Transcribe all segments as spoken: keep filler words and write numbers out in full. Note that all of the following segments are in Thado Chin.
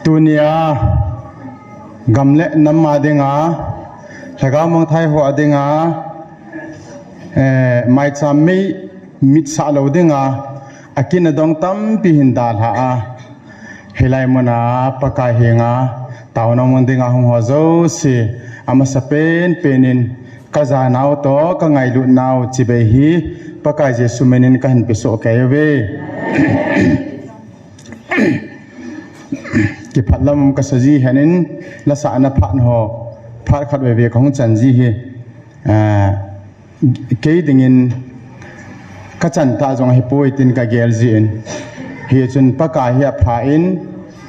Tunia gam le nam a dinga, lhagao mangthai ho a dinga, eh, maicham mei mitsah lou dinga, akin adong tampi hin dalha a, hilai muna Pakai henga taona mun dinga hung ho jouse, amasa penpen in kajanau toh kangailutnau chibai hi Pakai Jesu minin kahin pesoh kei uve. Kiphat lam kasa ji hen in, lasahna phat ho, phat khat veve kahung chan ji hi, ah, kei dingin kachan tah jong ahipoi tin kagel jin. Hichun Pakai hi apha in,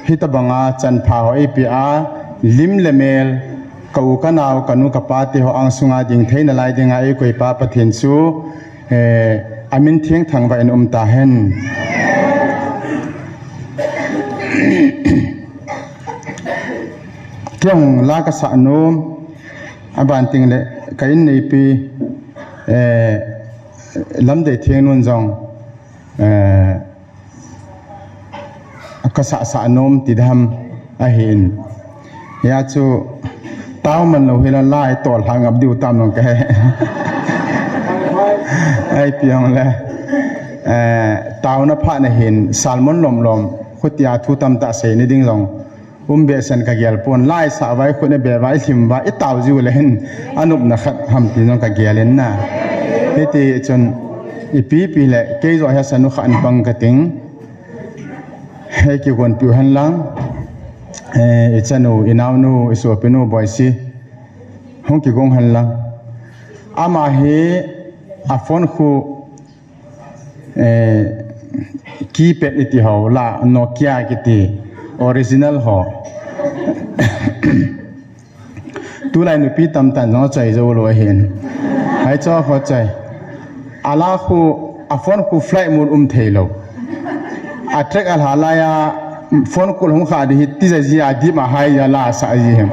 hitobanga chanpha ho eipeh a, lim le mel, ka u ka nao, ka nu ka pa te ho angsunga ding theina lai dinga eikoipa Pathen chu, eh, amin thengthang vah in um tahen. Kei jong la kasah nom, aban teng le ka inneipi, eh, Lamdei Thengnun jong, eh, kasah sah nom ti dam ahin. Hia chu tao man lou hila la itol ha ngap diu tam nong kahe. Ipi jong le, eh, taona phat na hin sermon lomlom, khutia thu tamtah seina ding jong um behseh in kagel pon, la isah uva, ikhut ibe uva, ilhim uva, itao jiu le hin anopna khat ham ti jong kagel in na. Hitichun ipi ipi le kei joh hi asanu khat in pang kating. Hei kigonpiu hen lang, eh, ichanu, inaonu, isopinu Boisi, hung kigong hen lang. Ama hi aphone khu, eh, keypad iti ho la, Nokia kiti, original ho. Tulai nupi tamtah in jong achoi jou lou ahin. Hiche ho choi. Ala khu, aphone khu flight mode um thei lou. Atrack alha laiya, phone call hung kha di hi tija jia, dip a hai jia la asah ji hi.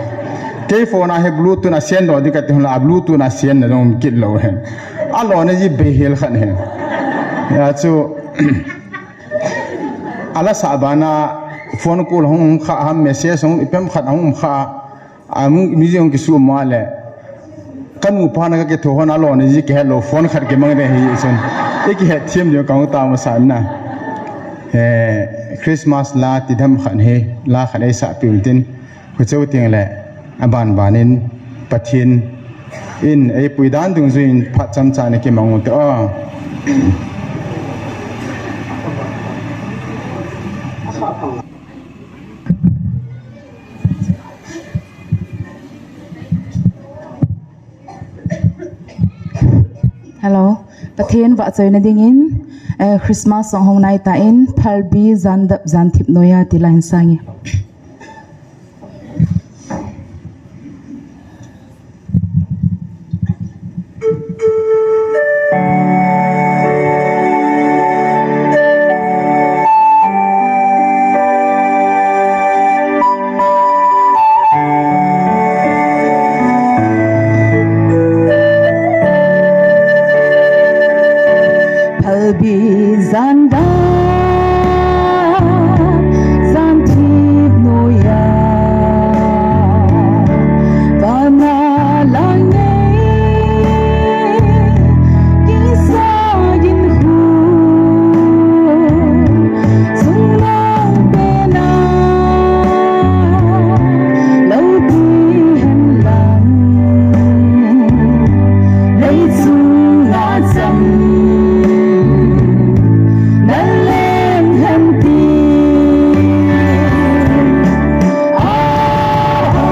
Kei phone a hi Bluetooth a send lou di kati hon la, a Bluetooth a send na jong um kit lou hi. Alona ji bei hel khat hi. Hia chu, ala sah bana phone call hung kha ham, message hung ipem khat hung kha. Amu, mi jong kisu ma le. Kanu pa na kakitho hon alona ji kihet lou, phone khat kimang de hichun. Ikihet them diu kahung tao masa na. Eh, Christmas la ti dam khat hi, la khat eisah piu tin. Khucheu teng le, aban ban in, Pathen in eipui dan dungjui in phat chomcha na kimang u te o. Hello. Pathen vahchoina dingin, eh, Christmas song hung nai tan, Phalbi jandap janthip noiya ti la hin sang e. Phalbi janda, janthip noiya, vana lang nei, kisa gin khu, sung lang pena, loupi hen lang, lei chung a cham, na leng hen ti. A, a,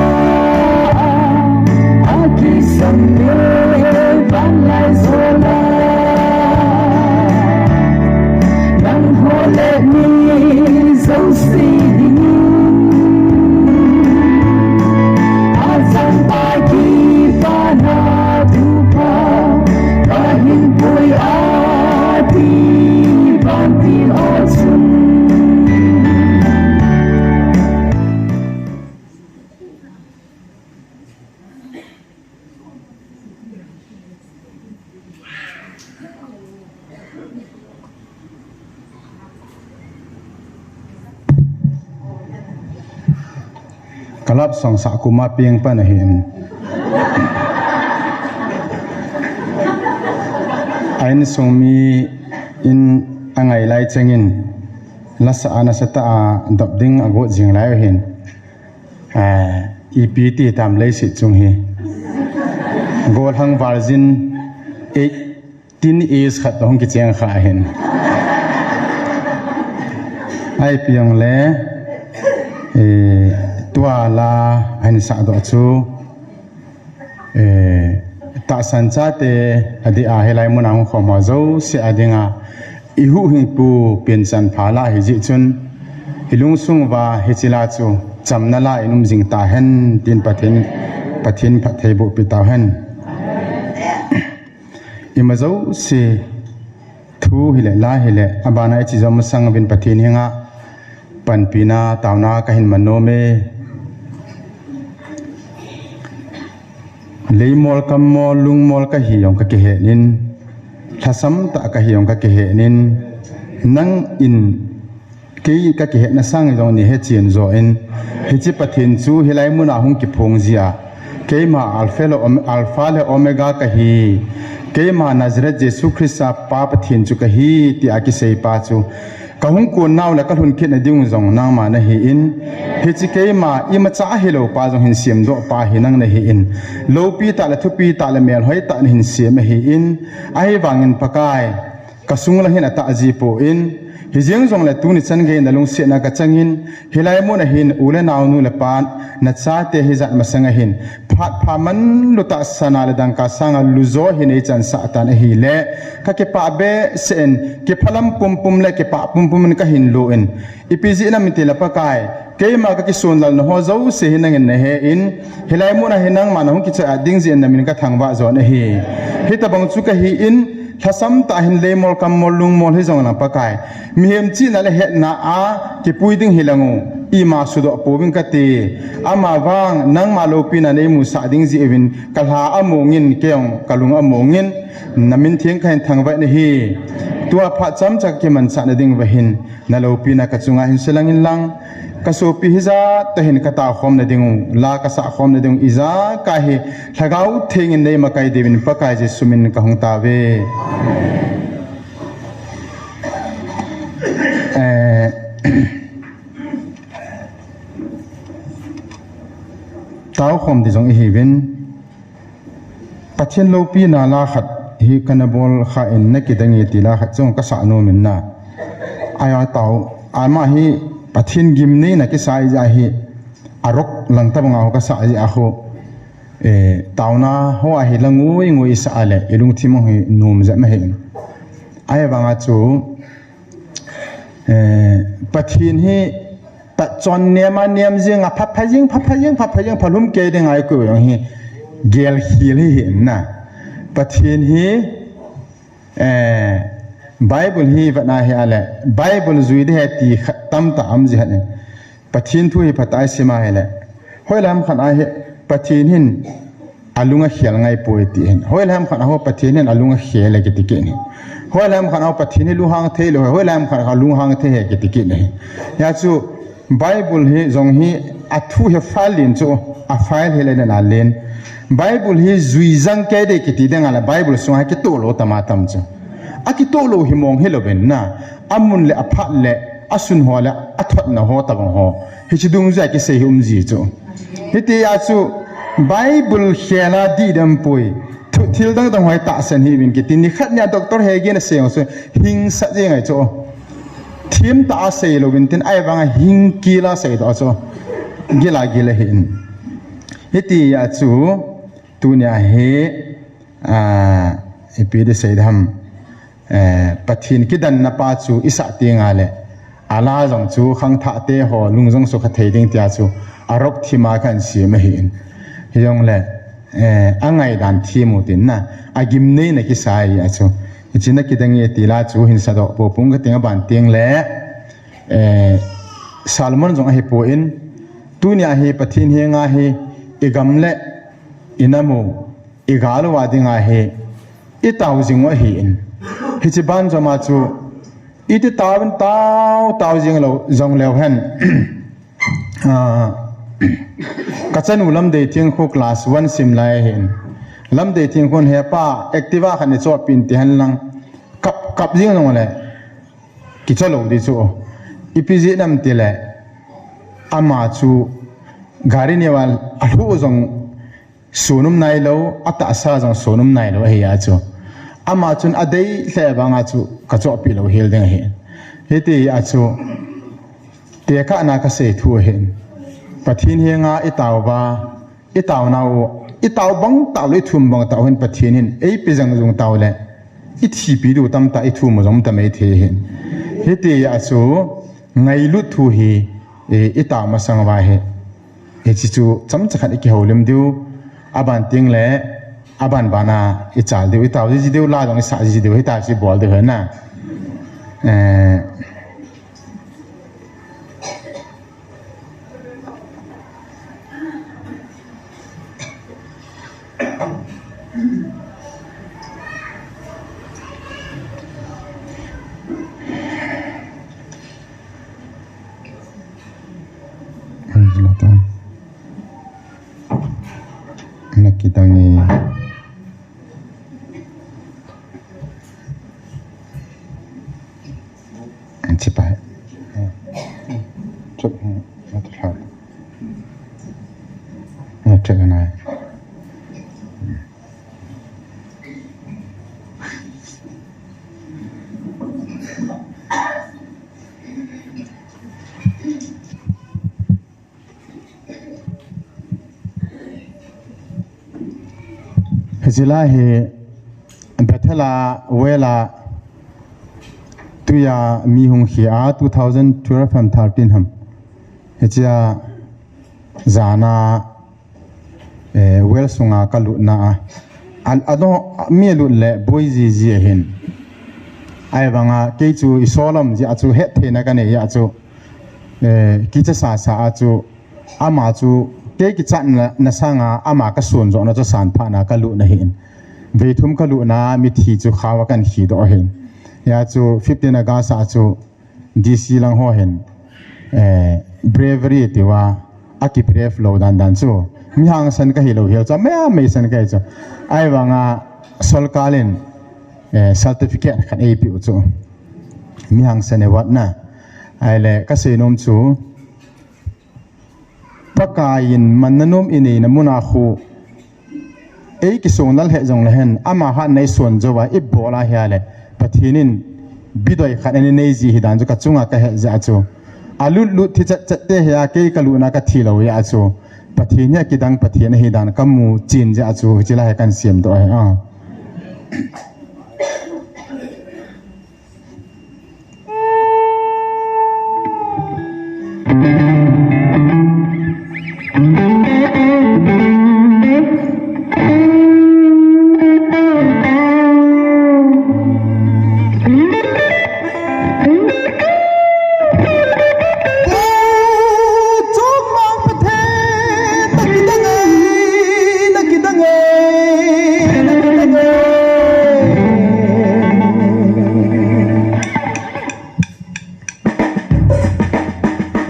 a, a kisam le van lai jola. Nang ho le mi jouse dingin. A chang pa kipana thupha. Kahin pui a ti ban tin o chun. Ka love song sah kum a peng pan ahin. A insung mi in angai lai chengin, lasa a nasatah a dop ding agot jing lai ahin. Eh, ipi ti tam leiset chung hi. Golhang virgin eighteen years khat hung kicheng kha ahin. Ahi piang le, eh, tua la ahin sah doh chu, eh, tahsan chate adeh a hilai mun a hung khom ho jouse a dinga, i huhhingpu Pianchanpha la ahi jeh chun, i lungsung uva hiche la chu chamna la in um jing ta hen tin Pathen, Pathen phattheiboh pi tau hen. Ima jouse thu hile, la hile, abana i chi jom masang uvin Pathen henga panpina, taona kahin man nom e. Leimol, kammol, lungmol kahi jong ka kihen in, lhasam tah kahi jong ka kihen in, nangin kei ka kihetna sang jong nei hechen jo in, hiche Pathen chu hilai mun a hung kiphong jia, keima Alpha le Om-, Alpha le Omega kahi, keima Nazareth Jesu Christa Pa Pathen chu kahi, tia kisei pa chu, ka hung kon nau le ka lhun kit na ding jong nangma nahi in, hiche keima imacha ahilou pa jong hin semdoh pa hi nang nahi in, loupi tah le thupi tah le melhoi tah nahin sem ahi in, ahivangin Pakai, ka sung lang hin atah ji poi, hijeng jongle tuni chan gei na lungsetna ka changin, hilai mun a hin u le nao, nu le pa, na chate hijat masang a hin, phat pha manlu tahsan a le dangka sanga lujo hi nei chansah tan ahile, ka kipah behseh in, kiphalam pumpum le kipah pumpum in kahin lo in, ipi jeh ham itile Pakai, keima ka kisonlal na ho jouse hi nangin nahe in, hilai mun a hi nangma na hung kichai a ding jeh in na min ka thangvah jon ahi. Hitabang chu kahi in, lhasam tah hin leimol, kammol, lungmol hijong lang Pakai, mihem chihna le hetna a kipui ding hilang u, ima sudoh pouving kati. Amavang nangma loupina nei musah ding jeh uvin, ka lha among in, kei jong ka lung among in, na min theng kahin thangvah nahi. Tua phat chomcha ka kimanchah na ding uva hin, na loupina ka chunga hin selang in lang, ka sopi hijat toh hin ka taokhom na ding u, la ka sahkhom na ding u, ijakai hi Lhagao Theng in nei makai diuvin Pakai Jesu min ka hung tao ve. Eh, taokhom ding jong ihiuvin, Pathen loupina la khat hi kana bol kha in, na kidang e ti la khat chu ka sah nom in na. Aya tao, ama hi Pathen gimneina kisa jeh hi, arok lang tabang a ho ka sah jeh a ho, eh, taona ho a hi la ngui ngui i sah a le, i lungthim hi nom jep ma hi in. Ahivang a chu, eh, Pathen hi, Pathen chu nem a nem jing a, pha pha jing, pha pha jing, pha pha jing, phalum kei ding ahi, koi jong hi gelkhel hi hi na. Pathen hi, eh, Bible hi vet na hi a le, Bible jui ding ahi ti khat tamtah um ji hen. Pathen thu hi phatah a i sim a hi le, hoilam khat a hi Pathen hin alung akhel ngai poi ti hin. Hoilam khat a ho Pathen hin alung akhel e kiti kit hin. Hoilam khat a ho Pathen hi lunghang thei lou, hoilam khat a lunghang thei e kiti kit hin. Hijeh chun Bible hi jong hi athu hi file len chu, a file hi le na len. Bible hi jui jang kei ding kiti ding a le Bible sunga hi kitoh lou tam a tam chu. Akitoh lou hi mong hilou vin na. Amun le aphat le, asun ho le, athotna ho tabang ho. Hiche dungjuia kisei hi um ji chu. Hiti a chu Bible khel a dih dam poi. Thu thil dang dang ho hi tahsan hih uvin kiti. Nikhat nia Doctor Hagin asei ho chu hing sah jeng ahi chu. Thim tah a sei lou vin tin ahivang a hing kil a sei doh chu. Gil a gil ahi in. Hiti a chu tunia hi, ah, ipi ti sei dam. Eh, Pathen kidanna pa chu i sah teng a le, a la jong chu khangthah te ho lung jong sukha thei ding tia chu, arok thim a kan sim ahi in. Hijong le, eh, angaidan thim u tin na, agimneina kisa ahi a chu. Hiche na kidang e ti la chu hin sadoh pou pung ka ting a ban teng le, eh, Solomon jong ahi poi in, tunia hi Pathen henga hi i gam le i nam u, i gal uva dinga hi i tao jing u ahi in. Hiche banjom a chu, iti tao in tao, tao jing lou, jong leu hen. Ah, Kachanu Lamdeitheng khu class one sim lai ahin. Lamdeitheng khun, "Hepa, Activa khat nei chohpeh in," ti henlang. Kap, kap jing jongle kichoh lou ding chu. Ipi jeh ham itile, ama chu gari neo a alhuh jong sun um nailou, atahsa jong sun um nailou ahi a chu. Ama chun adei lheh vanga chu kachohpeh lou hel ding ahi. Hiti a chu, tekahna kasei thu ahin. Pathen henga itao uva, itao nau, itao bang tao le ithum bang tao hin Pathen in eipe jeng jong tao le, ithipi diu tamtah ithum jong tamtah mai thei ahin. Hiti a chu, ngailut thu hi, e, itao masang uva hi. Hiche chu chomcha khat ikihoulim diu, aban tengle, aban bana ichal diu, itao jiji diu, la jong isah jiji diu, hitia chu ibol diu ahi na. Eh, Nakitang e. An chi pa. Chut, hmm, na tu hla. Na chut na. Hiche lai hi Bethel a well a tuia mi hung khi a, two thousand twelve ham thirteen ham. Hichea jana, eh, well sunga kalutna a. A, a, mi alut le boi jiji ahin. Ahivanga kei chu isolam jeh a chu hettheina kanei a chu, eh, kicha sasa a chu, ama chu kei kichatna, na sanga ama kason johna chu asan phatna kalutna ahin. Vei thum kalutna mithi chu khao a kahin khidoh ahin. Hia chu fifteen August a chu D C lang ho hin, eh, bravery tiuva, aki brave lou dan dan chu. Mi hangsan kahi lou hel chu, mei, meisan kahi chu. Ahivanga sorkar in, eh, certificate khat eipeh u chu. Mi hangsan award na. Ahile, kasei nom chu, Pakai in manna nom inei na muna khu, ei kisonglel hih jongle hen, ama hatna ison jouva ibol a hia le, Pathen in bidoi khat anei ji hi dan chu kachunga kahet jeh a chu. Alut lut thi chat chat te hia kei kalutna kathi lou jeh a chu. Pathen hi akidang Pathen ahi dan kamu chen jeh a chu, hiche lai hi kahin semdoh ahi. Ah.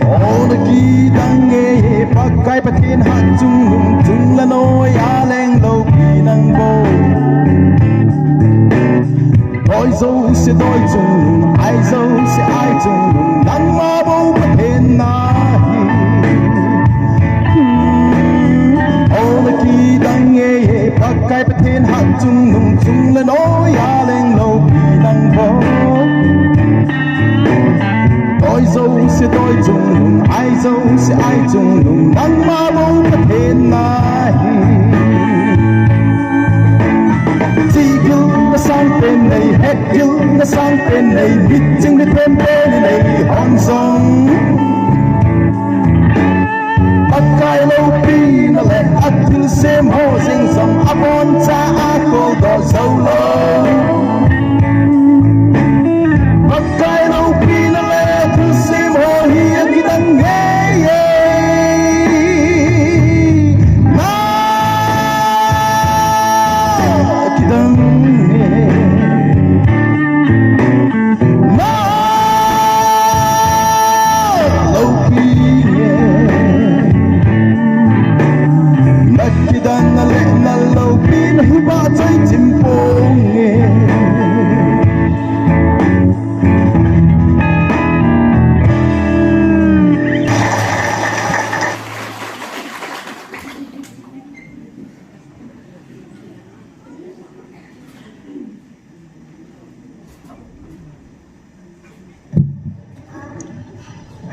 O, nakidang e, Pakai Pathen hatchungnung chungle noiya leng loupi nangbo. Doi jouse doi chungnung, ai jouse ai chungnung, nangma bou Pathen nahi. Hmm. O, nakidang e, Pakai Pathen hatchungnung chungle noiya leng loupi nangbo. Doi jouse doi chungnung, ai jouse ai chungnung, nangma bou Pathen nahi. Chihgil nasang pen nei, hetgil nasang pen nei, mitching mithem pen nei hon jong. Pakai loupina le athilsem ho jeng jong aboncha akoldoh jou lou. Pakai loupina le athilsem ho hi akidang e. Na kidang e. Na loupi e.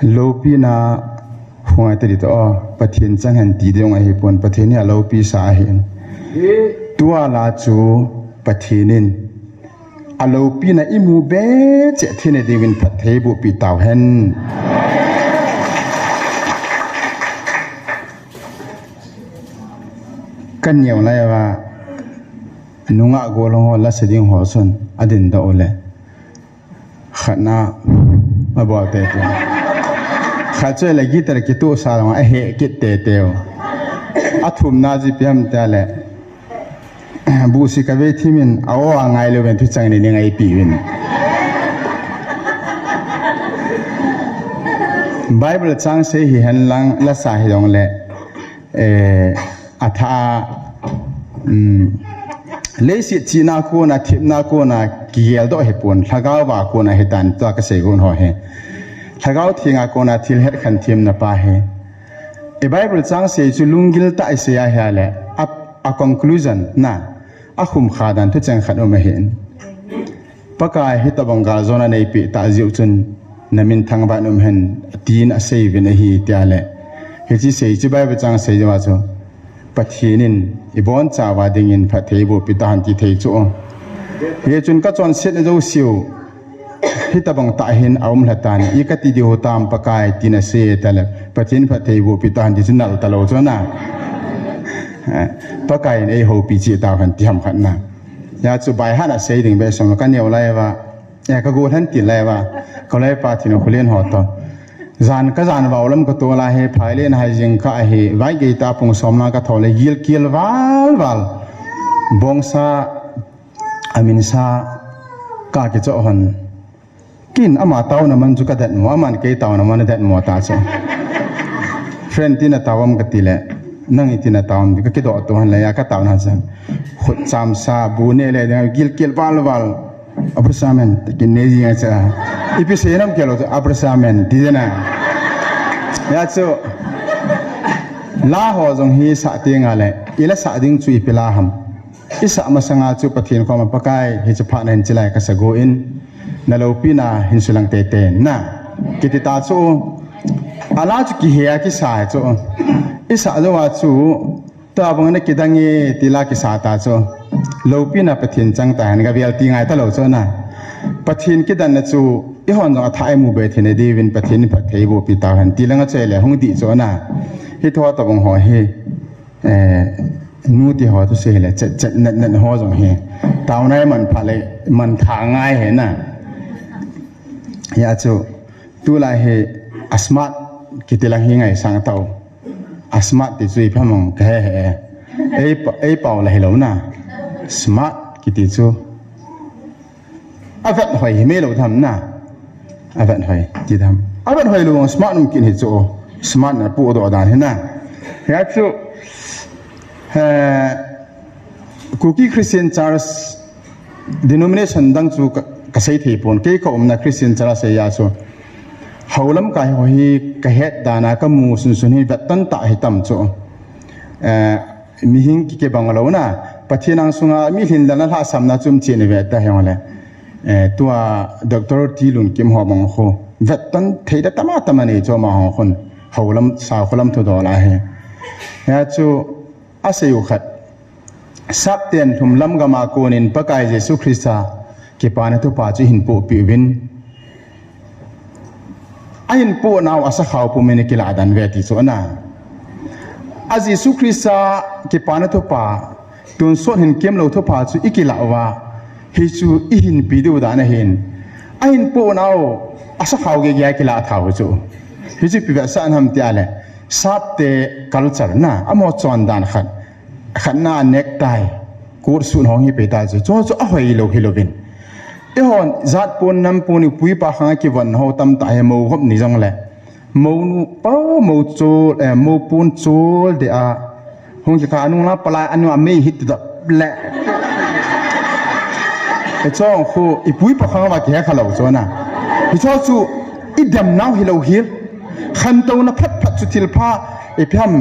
Lopina hunga te di to, Pathen chang hen ti ding ahi pon, Pathen hi alopi sa ahi. Tua la chu Pathen in alopina imu be che thina dingin phatthei boh pi tau hen. Kan neo lai va nunga go long ho la se ding ho sun adin da ole. Khatna abol te te. Khat choi le guitar kitu sa long ahe kit te te. Athum na ji piam ta le. Busi ka ve thimin a o a ngai lo ven thu chang ni ni ngai pi vin. Bible chang sei hi hen lang la sa hi dong le. Eh, atha, um, leiset china kona, thipna kona, kigel do he pon, lhagao va kona he tan, tua ka sei gon ho he. Lhagao thinga kona, thil het khan thim na pa he. E Bible chang sei chu lunggil ta i sei a he le, a, a conclusion na, a khum kha dan thu chang khan um a he. Pakai hitabang galjona neipe ta jiu chun, na min thangvah in um hen, tin asei vin ahi tia le. Hichi sei chu Bible chang sei jiu a chu, Pathen in i bonchauva dingin phatthei boh pi ta hen ti thei chu. Hichun ka chonsetna jouse u, hitabang ta hin aum lha tan, i ka ti diu tam Pakai tin asei ta le, Pathen phatthei boh pi ta hen ti chu nal ta lo chu na. Eh, Pakai in ei houpi chi ta hen ti ham khat na. Ya chu bai han a sei ding be som ka neo lai va. Ya ka go han ti lai va. Ka lai pa thin ho len ho to. Jan ka jan va ulam ka to la he phai len hai jing ka he vai gei ta pung som la ka tho le gil kil val val. Bongsa amin sa ka ki cho hon. Kin ama tauna man chu ka det mo, aman kei tauna man det mo ta chu. Friend tina tawam ka ti le, nang i tina tawam ka kidoh tu han le ya ka tauna chan. Khut cham sa bu ne le ding gil kil val val. Abrasamen, kin ne ji cha. Ipi se nam kelo abrasamen, ti na. Ya chu. La ho jong hi sa ti nga le, ila sa ding chu ipi la ham. I sa masanga chu Pathen koma Pakai, hichu phat na hin chilai ka sa go in, na lopina hin sulang tete na. Kiti ta chu, ala chu kihe a kisa chu. I sa jo a chu, tabang na kidang e ti la kisa ta chu. Lopina Pathen chang ta hen ga vel ti ngai ta lo chu na. Pathen kidan na chu, i hon jong atha i mu be thina diuvin Pathen phatthei boh pi ta hen ti langa chele hung di chu na. Hi tho tabang ho hi. Eh, nu ti ho tu se le chet chet nat nat ho jong he. Tau nai man pha le man tha ngai he na. Ya chu tu la he a smart kiti lang hi ngai sang tau. A smart ti chu i phamong ka he he. Ei pa-, ei pau la he lo na. Smart kiti chu. A vet hoi hi me lo tham na. A vet hoi ti tham. A vet hoi lo smart um kin hi chu. Smart na pu do dan hi na. Ya chu, eh, Kuki Christian Church denomination dang chu ka, ka sei thei pon. Kei ka umna Christian Church sei ya chu. Haulam kai ho hi ka het dana ka mu sun sun hi vet tan ta hi tam chu. Eh, mihing ki kibang lo na, Pathen ang sunga mi lhin lana lhahsamna chum chin ve ta heng le. Eh, tua Doctor T Lunkim ho bang ho. Vet tan thei da tama tama nei chu ma ho khun. Haulam sa kholam thu do la he. Ya chu a sei u khat. Sapten lhum lam gama konin Pakai Jesu Christa kipana thupha chu hin pu pi uvin. A hin pu nau a sakhau pumin i kila dan ve ti chu na. A Jesu Christa kipana thupha, tun son hin kem lo thupha chu i kila uva, hi chu i hin pi diu dan ahin. A hin pu nau a sakhau ge ge a kila thau chu. Hi chu pi ve sa nam ti a le. Sapte culture na, amo chon dan khat. Khatna necktie, coat suit hong hi pe ta chu. Chu chu a hoi lo hi lo vin. I hon, jat pon nam pon i pui pa khang a kivon ho tam ta he mo gop ni jong le. Mo nu pa mo chol, eh, mo pon chol de a. Hong ki ka anu la pala anu a mei hit da le. E chong khu i pui pa khang va ki he kha lo chu na. I cho chu i dem nau hi lo hil. Khan to na phat phat chu thil pha i phiam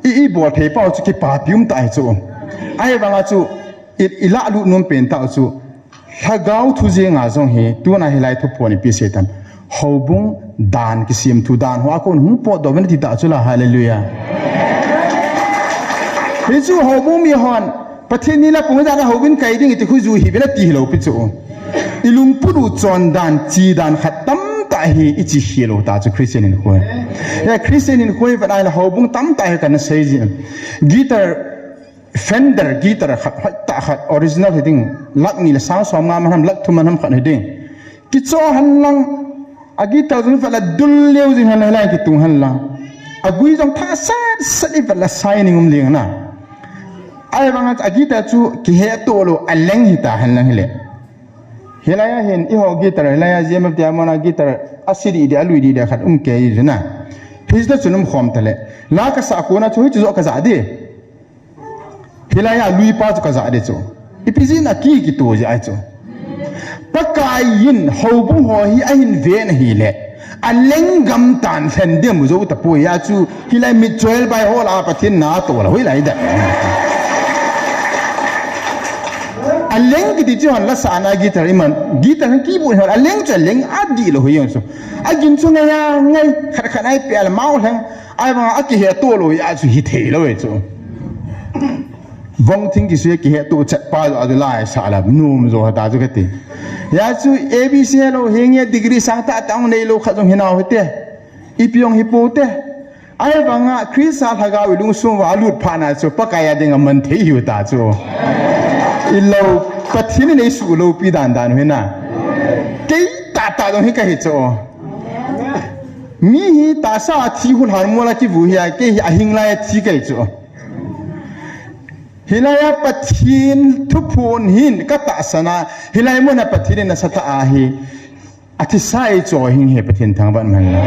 i, i bol thei pau chu ki pa pium ta hi chu. Ai vanga chu i, i la lu num pen ta chu. Lhagao thu jeng a jong hi, tuna hi lai thu pon i pi se tam. Houbung dan kisem thu dan ho a kon hung potdoh uvin ti ta chu la, hallelujah. Hichu houbung mi hon, Pathen ni la pung dan a houbung kai ding iti khu ju hi bela ti hilou pi chu. I lungput u chon dan, chi dan khat tamtah hi i chi hilou ta chu Christian hinkho. Ya Christian hinkho hi vat a la houbung tamtah hi kana sei ji. Guitar, Fender guitar khat, hoitah khat, original hi ding, lakh ni le sang som nga man ham, lakh thum man ham khat hi ding. Kicho hen lang, a guitar jong vet la dul leu jing hen lang, hilai kitung hen lang. A gui jong thasat sat i vet la shining um leng na. Ahivang a guitar chu kihetoh lou, a leng hita hen lang hile. Hilai a hin, eiho guitar, hilai a J M F Diamond a guitar, a si didi, a lui didi khat um kei jin na. Hijeh chun um khom ta le. La kasa kona chu hichu jo kaja di. Hilai a lui pa chu kaja di chu. Ipi jeh a ki kito ji ai chu. Pakai in houbung ho hi ahin ve na hile. A lenggam tan lhen dem jou tapoi a chu. Hilai mi twelve by hall a Pathen na to la hoilai da. A leng kiti chu hon la sa na guitar iman. Guitar han keyboard hon a leng chu a leng a di lou hi jong chu. A gin chu ngai a ngai khat khat ai pe a la mau leng. Ahivang a kihetoh lou a chu hithei lou e chu. Vong thing kisui kihetoh chet pa jo a chu lai sa la num jo ha ta chu kati. Ya chu A B C lou hi nge degree sang tah tah nei lou khat jong hi nau hite. Ipi jong hi po te. Ahivang a Christa lhagao i lungsung uva lut phat na chu Pakai a ding a man thei hiu ta chu. I lou Pathen in ei suh lou pi dan dan u hi na. Kei tah tah jong hi kahi chu. Mi hi tahsa a thi hu lhan mol a kivu hi a, kei hi a hing lai a thi kahi chu. Hilai a Pathen thuphon hin ka tahsan a, hilai mun a Pathen in a sa tah a hi, a thisa ei cho hing hi Pathen thangvah man la.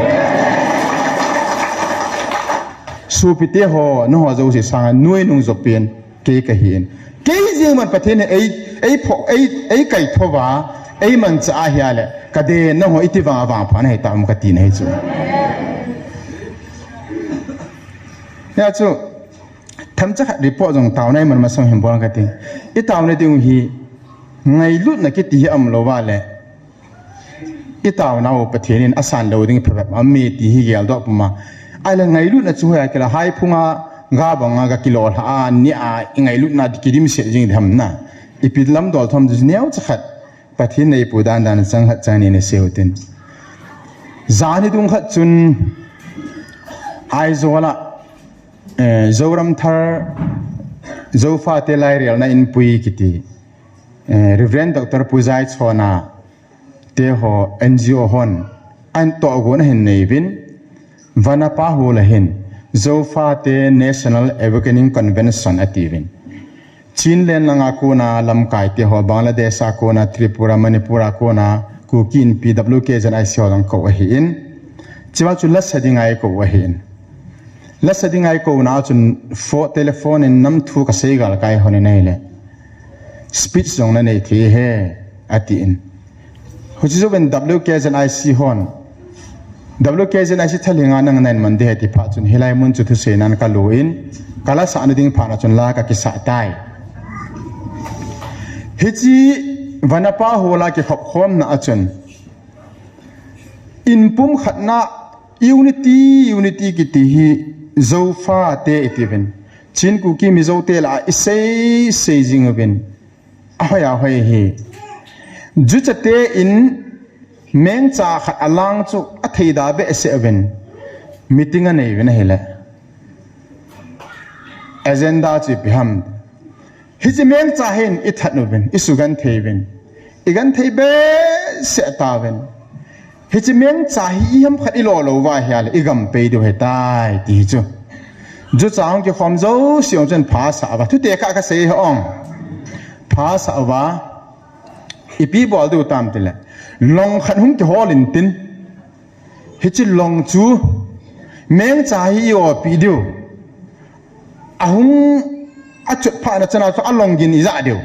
Sopite ho, nangho jouse sanga nuinung jo pen. Kei kahin. Kei jeng man Pathen in ei, ei pho, ei, ei kaithou va, ei manchah ahi a le, ka den nangho iti vang a vangpha na hi ta um kati na hi chu. Hia chu, themcha khat report jong taona i man masang hin bol kati. I taona ding u hi, ngailutna kiti hi um lou va le, I taonau Pathen in asan lou ding phabep aum e ti hi geldoh puma. Ahile ngailutna chu hoiya kila, haiphunga ga banga ga kilolha a, nia i ngailutna dimset jing ding ham na. Ipi lamdol thom chu neocha khat Pathen in eipu dan dan chang khat chang ni na seiu tin. Jan hi dung khat chun Aizawl a, eh, Zoramthar Zofate Lairelna Inpui kiti, eh, Reverend Doctor Pu Jaichhona te ho N G O hon ahin tohgon ahin nei uvin, Vanapa Hall a hin Zofate National Awakening Convention ati uvin. Chinland langa kona lamkai te ho, Bangladesh a kona, Tripura, Manipur a kona, Kuki Inpi W K Z I C ho jong kou ahin. Chua chu lasa dinga eikou ahin. Lasa dinga eikouna chun pho-, telephone in nam thu kasei gal kai hon in ahile, speech jong nanei thei e, atin. Huchi jouvin W K Z I C hon, W K Z I C thalhenga nang nahin man ding ahi ti phat chun, hilai mun chu thusei nan kalu in, kalasah na ding phat na chun la kakisah tai. Hiche Vanapa Hall a kikhop khomna a chun, inpumkhatna, unity, unity kiti hi Zofate iti uvin. Chin Kuki Mizo te lah a isei sei jing uvin. Ahoi ahoi hi. Jucha te in mengcha khat alang chu athei da behseh uvin. Meeting anei uvin ahile. Agenda chu ipi ham. Hiche mengcha hin ithat uvin, isugenthei uvin. Igenthei behseh tauvin. Hiche mengcha hi iham khat ilo lou uva ahile, igam pei diu ahitai, ti hi chu. Jucha hung kikhom jouse jong chun pha asah uva. Thute kha kasei hih ong. Pha asah uva. Ipi bol diu tam tile. Long khat hung kihol intin. Hiche long chu mengcha hi i-opi diu. Ahung achot phat na chana chu along gin ija diu.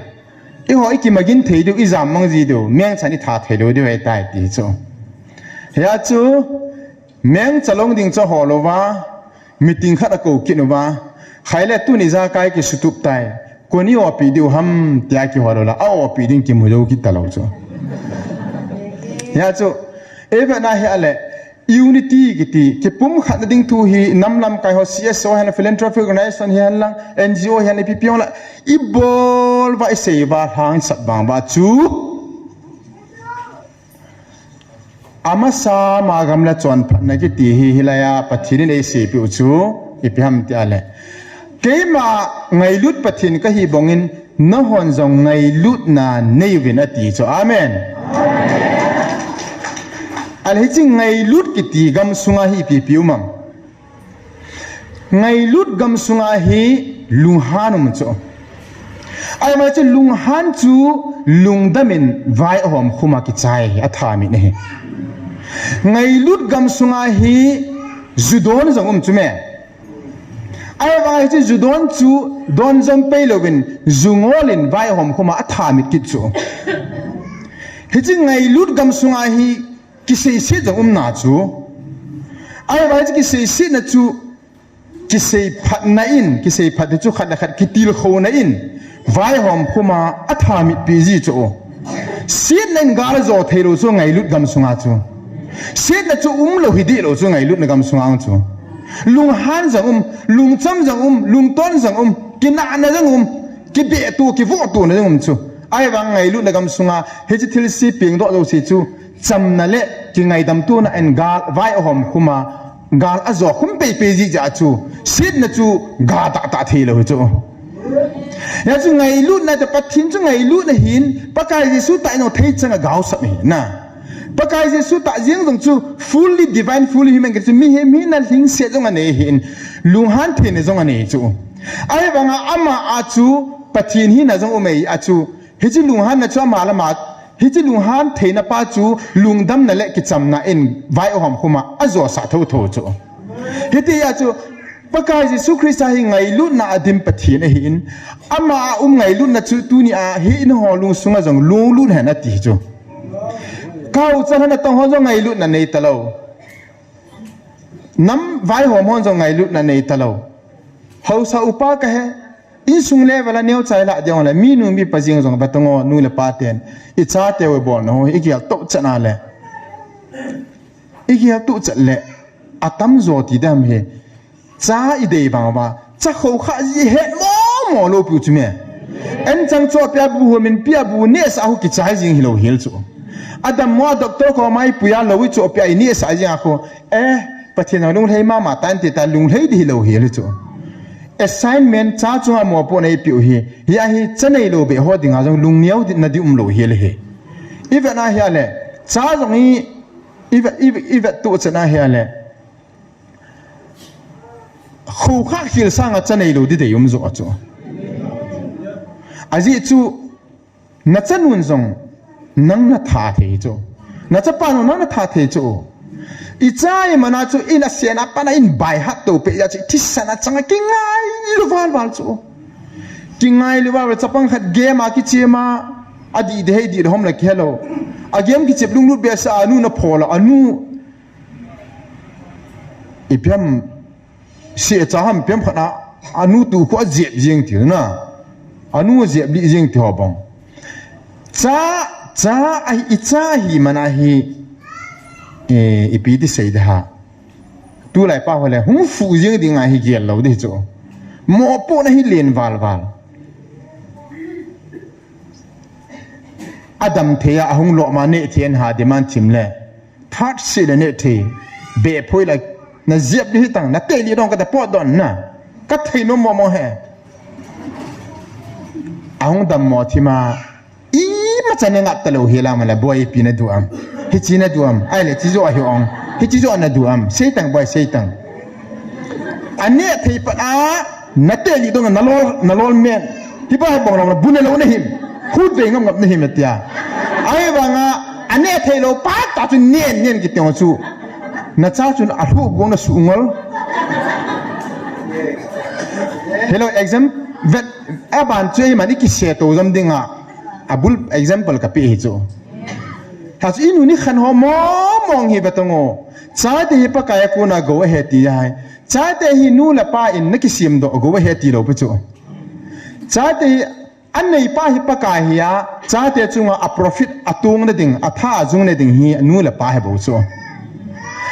Eiho ikimagin thei diu, ijam mang ji diu, mengcha in itha thei lou diu ahitai ti chu. Hia chu mengcha long ding chu ahol uva, meeting khat akou kit uva, khaile tuni ijakai kisutup tai. Koi in i-opi diu ham tia kihol ula, a-opi ding kimu jou kit talou chu. Hia chu, Eivet na hi ale, unity kiti, kipumkhat na ding thu hi, nam lamkai ho, C S O hen, philanthropic organization hi hen lang, N G O hi hen, ipi pi hung la, ibol uva, isei uva, lhangsap vang uva chu. Amasa ma gam le chonphatna kiti hi, hilai a Pathen in eiseipiu chu, ipi ham ti ale. Keima ngailut Pathen kahi bangin, nahon jong ngailutna nei uvin ati chu. Amen. Ale hiche ngailut kiti gamsunga hi ipi ipi um am. Ngailut gamsunga hi lunghan um chu. Ahivang chu lunghan chu lungdam in vai ahom khum a kichai atha mit ahi. Ngailut gamsunga hi ju don jong um chu me. Ahivang hiche ju don chu don jom pei louvin ju ngol in vai ahom khum a atha mit kit chu. Hiche ngailut gamsunga hi kiseiset jong umna chu. Ahivang hiche kiseisetna chu kisei phatna in, kisei phat chu khat le khat kitilkhouna in, vai ahom khum a atha mit pi ji chu. Setna in gal ajo thei lou chu ngailut gamsunga chu. Setna chu um lou hi dih lou chu ngailutna gamsunga chu. Lunghan jong um, lungcham jong um, lungton jong um, kinahna jong um, kibehtu, kivohtuna jong um chu. Ahivang ngailutna gamsunga, hiche thilse pengdoh jouse chu, chamna le kingaidamtuna in gal vai ahom khum a, gal ajo khum pei pei ji jeh chu, setna chu ga tah tah thei lou hi chu. Hia chu ngailutna te Pathen chu ngailutna hin, Pakai Jesu tah in jong thei chang a gaosap hi na. Pakai Jesu tah jeng jong chu fully divine, fully human kiti chu mihem hina lhingset jong anei hin, lunghan theina jong anei chu. Ahivanga ama a chu Pathen hina jong um ei a chu, hiche lunghanna chu ama lama, hiche lunghan theina pa chu lungdamna le kichamna in vai ahom khum a ajosah thotho chu. Hiti a chu Pakai Jesu Christa hi ngailutna a dim Pathen ahin, ama a um ngailutna chu tuni a hi in ho lungsunga jong lunglut hen ati chu. Kau chan hana tong ho jong ngailutna nei talou. Nam vaihom hon jong ngailutna nei talou. Haosa upa kahi, insung level a neocha ilah ding le, minu mipa jeng jong vatong o, nu le pa ten ichateu ibolna ho hi igel toh chan a le, igel toh chat le, atamjo ti dam hi. Cha idei vang uva, cha khoukhah ji ihet mo mo lou piu chu me. Anchang chohpeh a bu, humin peh a bu nehsah a khu kichai jing hilou hel chu. Adammo a doctor koma ipui a lou ichohpeh a inehsah jing a khu, eh, Pathen jong lunglhai mama tante tia lunglhai ding hilou hel chu. Assignment cha chunga mopohna eipeh u hi, hia hi cha neilou beh ho dinga jong lungneo di, na di umlou hel hi. Ivet na hia le, cha jong i, ivet, ivet, ivet toh chan a hia le, khoukhah khel sanga cha neilou di dei um jo a chu. Ajeh chu, nachanun jong nang natha thei chu. Nachapan jong nang natha thei chu. Icha imana chu in asena pana in baihat to peh jeh chu, thisan a chang a kingailu val val chu. Kingailu val val, chapang khat game a kichem a, adih ding hei dih le hom le kihelou. A game kichep lunglut behseh a anu naphol a, anu ipi ham, seh cha ham ipi ham khat a, anu tu khu ajep jeng ti na. Anu ajep lih jeng ti ho bang. Cha, cha ahi, icha ahi mana hi, eh, ipi ti sei ding ham. Tulai pa ho le, hung fuh jeng ding ahi gel lou ding chu. Mopohna hi len val val. Adam thei a, ahung lom a neh thei in ha demand thim le. That seh le neh thei. Beh phoi la, najep ding hitang, nateh lih dong kate potdoh na. Kathei nom mo mo he. Ahung dammo thim a, imacha nangap talou hel a mala, boi ipi nadu am. Hiche nadu am. Ahile, hiche joh ahi ong. Hiche joh nadu am. Seitang boi, seitang. Aneh thei pat a, nateh lih dong nalol, nalol men. Hiba hi bang long la bu nelou nahim. Hut vei ngam ngam nahim tia. Ahivanga, aneh thei lou pat a chu nen nen kiti chu. Nacha chun alhuh bong nasuh ngol. Hello, exam vet aban chu iman ikise to jom dinga. Abul example kapeh hi chu. Hichu inu nikhat ho mong mong hi vatong o. Chate hi Pakai a kona gou ahi ti ahi. Chate hi nu le pa in nakisem doh gou ahi tilou pi chu. Chate hi Aneipa hi Pakai hi a, chate chunga a profit atong na ding, atha ajung na ding hi nu le pa hi bou chu.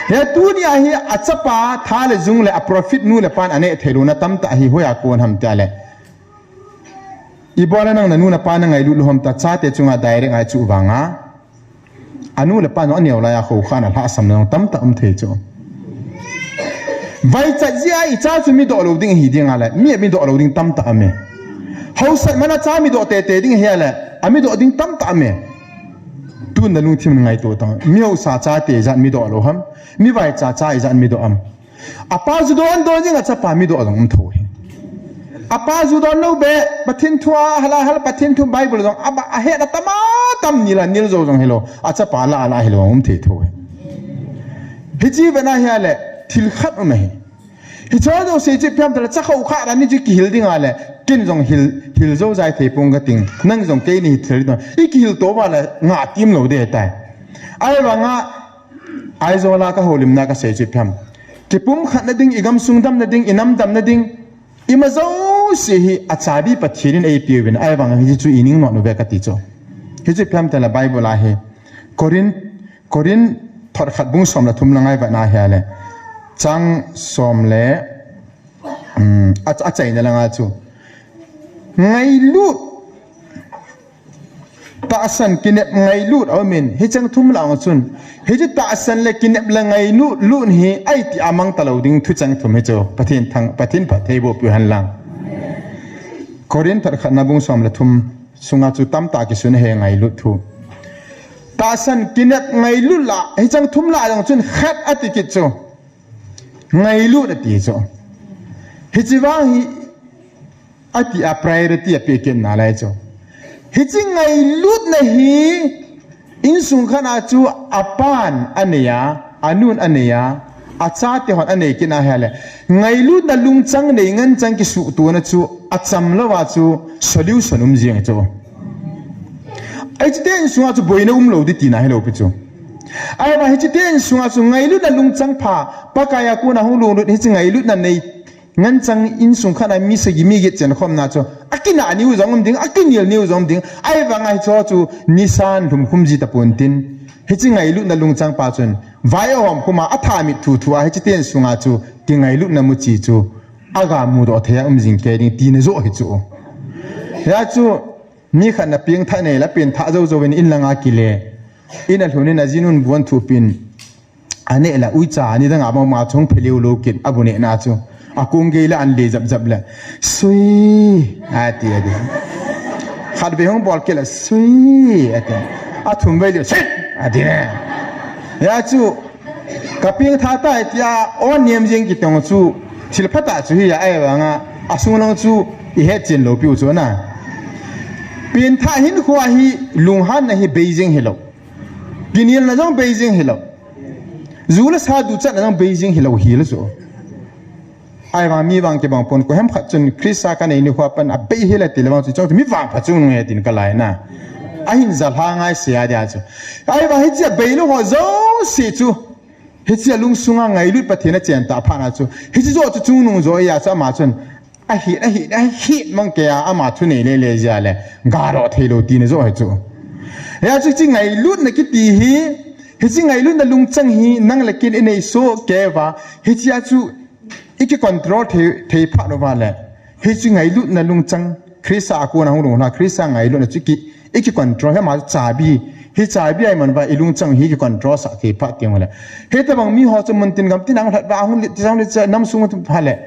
He tunia hi achapa tha le jung le a profit nu le pan anei thei lou na tamtah hi hoiya kon ham tia le. Ibola nang na nu na pa na ngailut lou ham ta chate chunga direct a chu vanga. Anu le pa no aneo laiya khoukhana lhahsamna tamtah um thei chu. Vaichat jia icha chu midoh lou ding hi ding a le, mi midoh lou ding tamtah um e. Hausat mana cha midoh tete ding hi a le, amidoh ding tamtah um e. Tun na lungthim ngaito tang. Mi hausa chate ijat midoh lou ham. Mi vaicha cha ijat midoh am. Apa ju don don jing achapa midoh jong um thou hi. Apa ju don lou be, Pathen thu a, hala, hala Pathen thu Bible jong, aba, ahet a tama tam nil a nil jou jong hilou, achapa la, la hilou, um thei thou hi. Hichi vena hi a le, thil khat um hi. Hicho jouse chu phiam tala, cha khoukhana ni chu kihil ding a le, kin jong hil, hil jou jai thei pong ka ting, nang jong kei ni hi thil ding, i kihil to va le, nga tim lou de tai. Ahivanga, Aizawl a ka houlimna ka sei chu phiam. Kipumkhat na ding, i gamsung dam na ding, i nam dam na ding. Ima jouse hi achabi Pathen in eipeuvin, ahivang hichu i ning nom uve kati chu. Hichu phiam tala Bible a hi. Corinth, Corinth thot khat bung som le thum la ngai va na hi a le. Chang som le, um, a, achaina langa chu. Ngailut Tahsan kinep ngailut a um in, hicheng thum la ong chun. Hichu tahsan le kinep le ngailut, lut hi aiti a mang talou ding thucheng thum hi chu. Pathen thang, Pathen phattheiboh piu hen lang. Corinth thot khatna bung som le thum sunga chu tamtah kisun he ngailut thu. Tahsan kinep ngailut la, hicheng thum la ong chun khat ati kit chu. Ngailut ati chu. Hichi vang hi Ati a priority a pe kit na lai chu. Hichi ngailutna hi insung khat a chu apan anei a, anun anei a, achate hon anei kit na hi a le. Ngailutna lungchang nei nganchang kisuhtona chu acham lou a chu solution um jing chu. Hichi te insung a chu boina um lou di tina hilou pi chu. Ahivang hichi te insung a chu ngailutna lungchang pha, Pakai a kona hung lunglut hichi ngailutna nei Nganchang insung khat a mi sagi mi get chen khomna chu. Akinah niu jong um ding, akinil niu jong um ding. Ahivanga hicho chu nisan lhum khum ji tapon tin. Hichi ngailutna lungchang pa chun. Vai ahom khum a, atha mit thu thu a, hichi te insung a chu. Kingailutna muchi chu. Aga mudoh thei a um jing kei ding tina joh hi chu. Hia chu, mi khat na pengthah nei la, pengthah jou jou in in langa kile. In a lhun in a jinun buan thu pin. Aneh la uicha, nidang a bang ma chung pheleu lou kit, abu neh na chu. Akung gei la an le jap jap la. Sui, ati, ati. Khat vei hung bol kit la, sui, ati. Athum vei le, sit, ati ne. Hia chu, ka pengthah tai tia, on niam jing kitong chu, thil phatah chu hi a, ahivanga, asung lang chu, i het chen lou piu chu na. Pengthah hinkho hi, lunghanna hi bei jing hilou. Kinilna jong bei jing hilou. Ju le sa duchatna jong bei jing hilou hile chu. Ahivang mi vang kibang pon koiham khat chun Christa kanei nikho a pat a bei hile tile vang chu chong chu mi vangpha chungnung ahi tin kalai na. Ahin jalha ngai se a dia chu. Ahivang hichia beilou ho jouse chu. Hichia lungsunga ngailut Pathen a chen ta phat na chu. Hichi joh chu chungnung joh ahi a chu ama chun. Ahi, ahi, ahi, mang kei a, ama thunei le le jia le, galo thei lou tina joh hi chu. Hia chu hichi ngailutna kiti hi, hichi ngailutna lungchang hi, nang le ken inei soh kei uva, hichia chu, iki control thei, thei phat uva le, hichi ngailutna lungchang, Christa a kona hung lungla, Christa ngailutna chu ki, iki control, hia ma chu chabi, hi chabi ahi man uva, i lungchang hi ki control sah thei phat teng uva le. Hitabang mi ho chu mun tin gam tin ang lhat uva, hung lit, ti jong lit, nam sung pha le.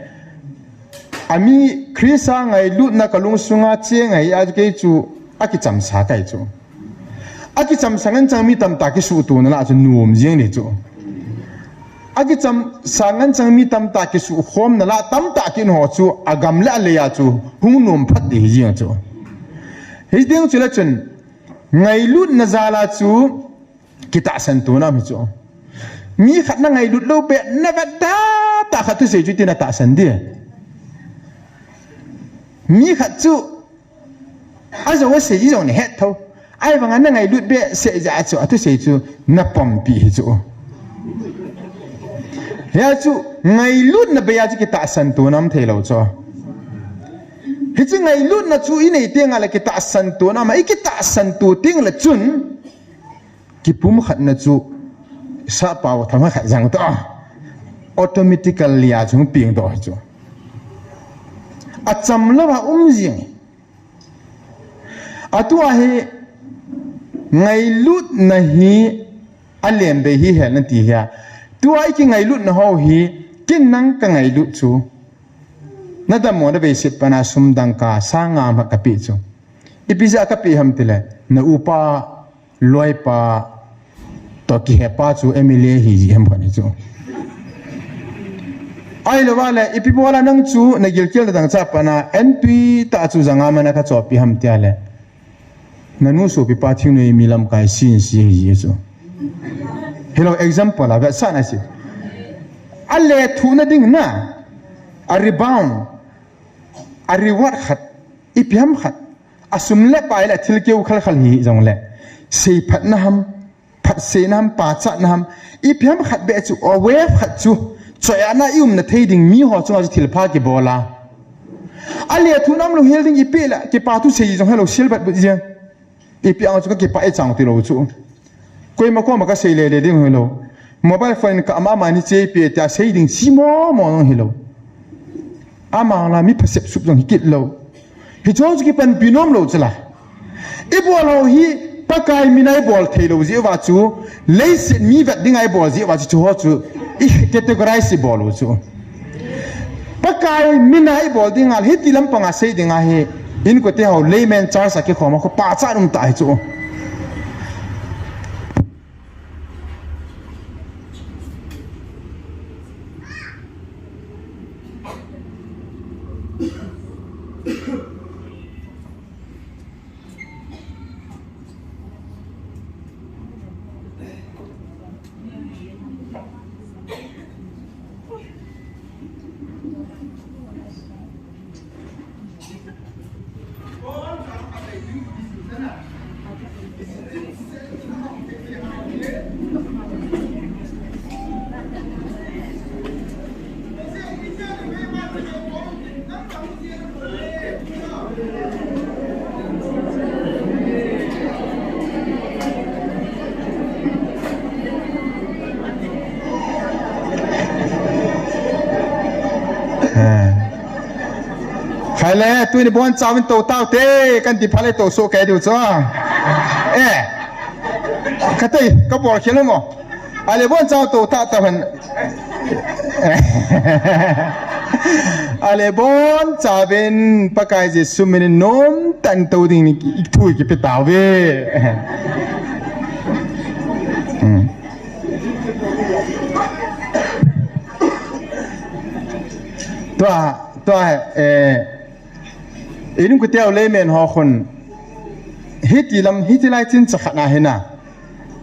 Ami Christa ngailutna ka lungsunga cheng ahi a kei chu akichamsa kai chu. Akichamsa nganchang mi tamtah kisuhtona la chu nom jing ni chu. Akichamsa nganchang mi tamtah kisuhkhomna la tamtah kin ho chu agam le alei a chu hung nom phat di hi jing chu. Hi ding chu la chun ngailutna jal a chu Kitahsan tona um hi chu. Mi khat na ngailut lou pet, na vet da, tah khat thusei chu iti na tahsan di. Mi khat chu, ajou asei ji jong na het tho. Ahivanga na ngailut be seh jeh a chu, athusei chu na pompi hi chu. Hia chu, ngailutna bei a chu kitahsan tona um thei lou chu. Hiche ngailutna chu inei teng le kitahsan tona ma, ikitahsan to teng le chun, kipumkhatna chu sahpao thangkhat jang ta. Automatically a chung piang doh chu. Acham lou a um jing. Atua hi ngailutna hi alem bei hi hel nati hia. Tua iki ngailutna ho hi ken nang ka ngailut chu. Nadammo na vei sep pana sum dangka sang nga ma kape chu. Ipi jeh a kape ham tile, na upa, loipa, to kihepa chu M L A hi ji ham kani chu. Ahilou vale, ipi bola nang chu, na gilkel na dangchah pana, entui ta chu janga mana kachopi ham tia le. Nanu sopipa thingnoi mi lamkai sin si hi ji chu. Hello, example a, vetsahna si. Alethuhna ding na, a rebound, a reward khat, ipi ham khat, asum le pai le thil keu khalkhal hi jongle, seiphatna ham, phatseina ham, pachatna ham, ipi ham khat be chu, a wave khat chu, choiana i umna thei ding mi ho chunga chu thilpha kibola. Alethuhna umlou hel ding ipi le, kipa thu sei jong helou silbat but jeng. Ipi ang chu ka kipa e chang tilou chu. Koima koma ka sei lele ding hilou. Mobile phone ka ama ama ni che pe tia sei ding chi mo mo hilou. Ama la mi phasep sup jong hi kit lou. Hicho chu kipanpi nom lou chu la. Ibol ho hi Pakai mina ibol thei lou jeh uva chu. Leiset mi vet dinga ibol jeh uva chu, chu ho chu. I categorize ibol u chu. Pakai mina ibol dinga, hiti lampanga sei dinga hi, inkote ho layman church a kikhom a kho pachat um ta hi chu. Khai le, tuni bon chauvin tou tau te, kan ti pha le tou so kai diu chu. Eh, ka tei, ka bol khel mo. Ale bon chau tou ta ta han. Ale bon chauvin Pakai Jesu minin nom tan tou ding ni ki, thu kipe tau ve. Hmm. Tua, tua, eh, inung kuteo layman ho khun. Hiti lam, hiti lai chin cha khat na hina.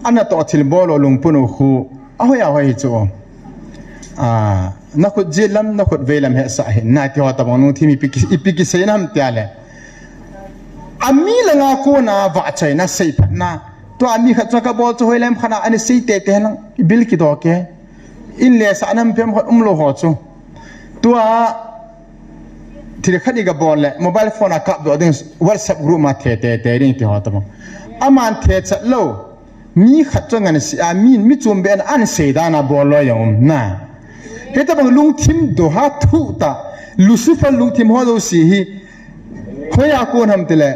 Ana to thil bol lou lungput u khu. Ahoi ahoi hi chu. Ah, na khut jit lam, na khut vei lam hesah hi. Na ti ho tabang nung thim ipi ki, ipi kisei nam tia le. Ami langa kona vahchoina seiphatna. Tua mi khat chu ka bol chu hoi lem khana ani sei tete lang bil kidoh ke. In le sa nam pem khat umlou ho chu. Tua thil khat i ga bol le mobile phone a kap doh ding WhatsApp group ma the te te ding ti ho tabang. Aman the chat lou. Mi khat chu ngan si a mi, mi chom be an, an sei dan a bol lou jong um na. Hitabang lungthim doh a thuh ta. Lucifer lungthim ho jouse hi. Hoiya kon ham tile,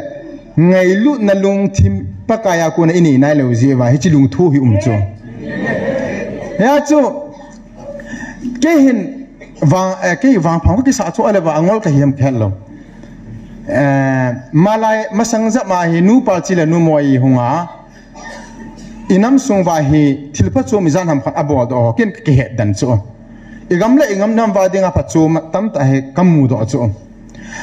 ngailutna lungthim Pakai a kona inei nailou jeh uva, hiche lungthu hi um chu. Hia chu, kei hin vang, eh, kei vangpha ka kisah chu ale va angol kahi ham kahet lou. Eh, malai masang jep ma hi nupa chule numei hung a, i nam sung uva hi thil phachom ijat ham khat abol doh ho, ken ka kihet den chu. I gam le i gam nam uva dinga phachom tamtah hi ka mu doh chu.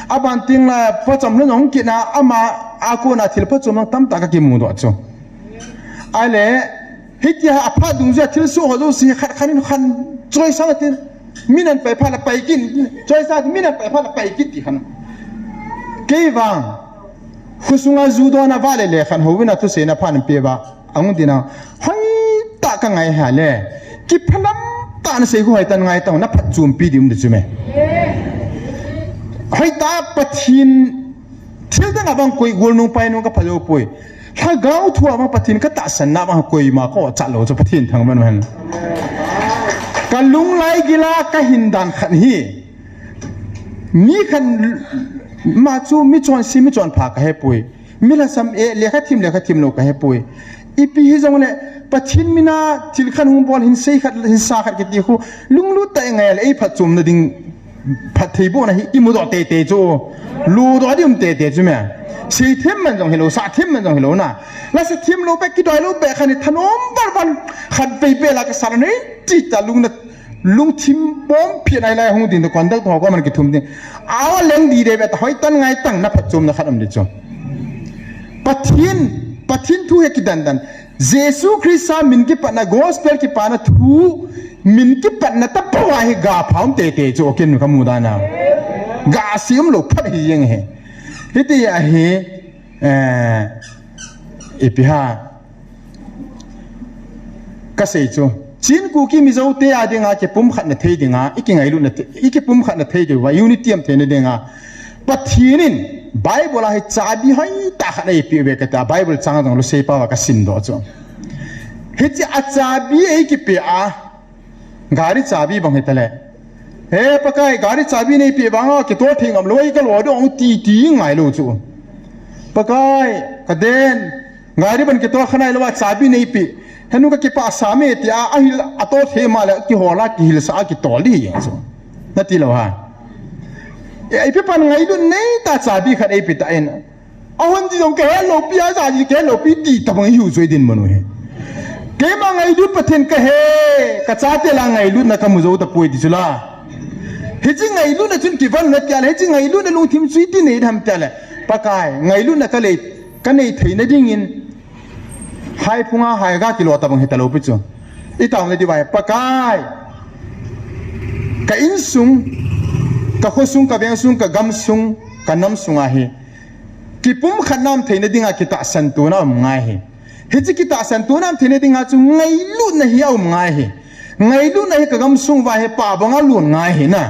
Aban teng la phachom le nong kina ama a kona thil phachom tamtah ka kimu doh chu. Ahile, hitia aphat dungjuia thilsoh ho jouse khat khat in khat choisang tin. Min an pai phat le pai kit, choisang tin min an pai phat le pai kit ti khan. Kei vang, khosunga ju dona vale le khan houvin a thuseina phat in pe va. Ahung tina, hoitah ka ngai hale. Kiphalam tah na sei khu hoitah ngai tah na phatchompi ding um di chu me. Hoitah Pathen thil dang a bang koi golnung painung ka phalou poi. Lhagao thu a bang Pathen ka tahsanna bang koima ka chat lou chu Pathen thangvah hen. Ka lunglai gila ka hin dan khat hi. Mi khat ma chu mi chonse mi chonpha ka hepoi. Mi lhasam e, lekha thim, lekha thim lou ka hepoi. Ipi hijongle, Pathen mina thil khat hung bol hin sei khat, hin sa khat kiti khu, lunglut tah a ngai le, ei phatchomna ding, phattheibohna hi, imudoh teitei chu. Ludoh ding um teitei chu me. Seithem man jong hilou, sahthem man jong hilou na. La sahthem lou beh, kidoi lou beh khat hi thanom balbal, khatvei beh la ka sa nei, ti ta lungna Lungthim pom phi nai lai hung din, conductor ho ko man kithum din. Aw leng di de be ta hoitah ngai tang na phatchomna khat um di chu. Pathen, Pathen thu he kidan dan. Jesu Christa min kipatna gospel kipana thu min kipatna tapou a hi ga pha um teitei chu kin ka mu dan a. Ga si um lou phat hi jeng hi. Hiti a hi, eh, ipi ham. Ka sei chu. Chin Kuki Mizo te a dinga kipumkhatna thei dinga, i kingailutna thei, i kipumkhatna thei diuva, unity um theina dinga. Pathen in Bible a hi chabi hoitah khat eipeh uve kati a, Bible chang jong lou sei pau a ka simdoh chu. Hiche a chabi eikipeh a, gari chabi bang hita le. He Pakai, gari chabi neipeh vang a, kitol thei ngam lou, ka lo dong ti ti ngai lou chu. Pakai, ka den, Gari ban kitol kha nai lou a chabi neipeh. Henu ka kipah sa me ti a, ahil a tol thei ma le, kihol a, kihilsa a, kitol di jeng chu. Na ti lou ham. E, ipi pan ngailut nei ta chabi khat eipeh ta in. Ahon di jong ka he lou pi a, ja ji ka he lou pi ti tabang ihiu chu i dinmun u hi. Keima ngailut Pathen ka he, ka chate la ngailutna ka mu jou tapoi ti chu la. Hiche ngailutna chun kivon na ti a le, hiche ngailutna lungthim chu iti nei dem ti a le. Pakai, ngailutna ka lei Ka nei theina dingin, haiphunga haiga kilo tabang hita lou pi chu. I tauna diu va hi, Pakai. Ka insung, ka khosung, ka vengsung, ka gamsung, ka namsung a hi. Kipumkhat nam theina dinga kitahsan tuna um ngai hi. Hiche kitahsan tuna um theina dinga chu ngailutna hi a um ngai hi. Ngailutna hi ka gamsung va hi pa banga lun ngai hi na.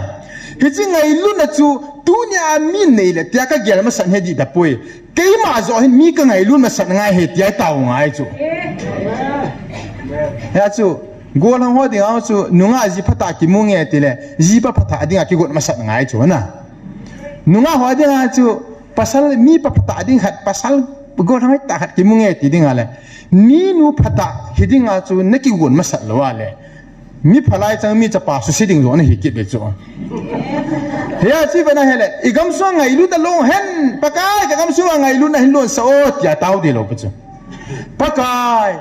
Hiche ngailutna chu tunia mi nei le tia ka gel masat hi di tapoi. Keima joh hin mi ka ngailut masat ngai hi tia i tao ngai chu. Hia chu, gollhang ho dinga chu, nungah ji phatah kimu nge ti le, jipa phatah dinga kigot masat ngai chu na. Nungah ho dinga chu, pasal mipa phatah ding khat, pasal gollhang tah khat kimu nge ti dinga le, minu phatah hi dinga chu, na kigot masat lou a le. Mi phalai chang mi chapa suse ding joh na hi kit ve chu. Hia chi ve na hele, i gamsung ngailutna lou hen, Pakai ka gamsung ngailutna hin lon sa o, tia tao di lou pi chu. Pakai,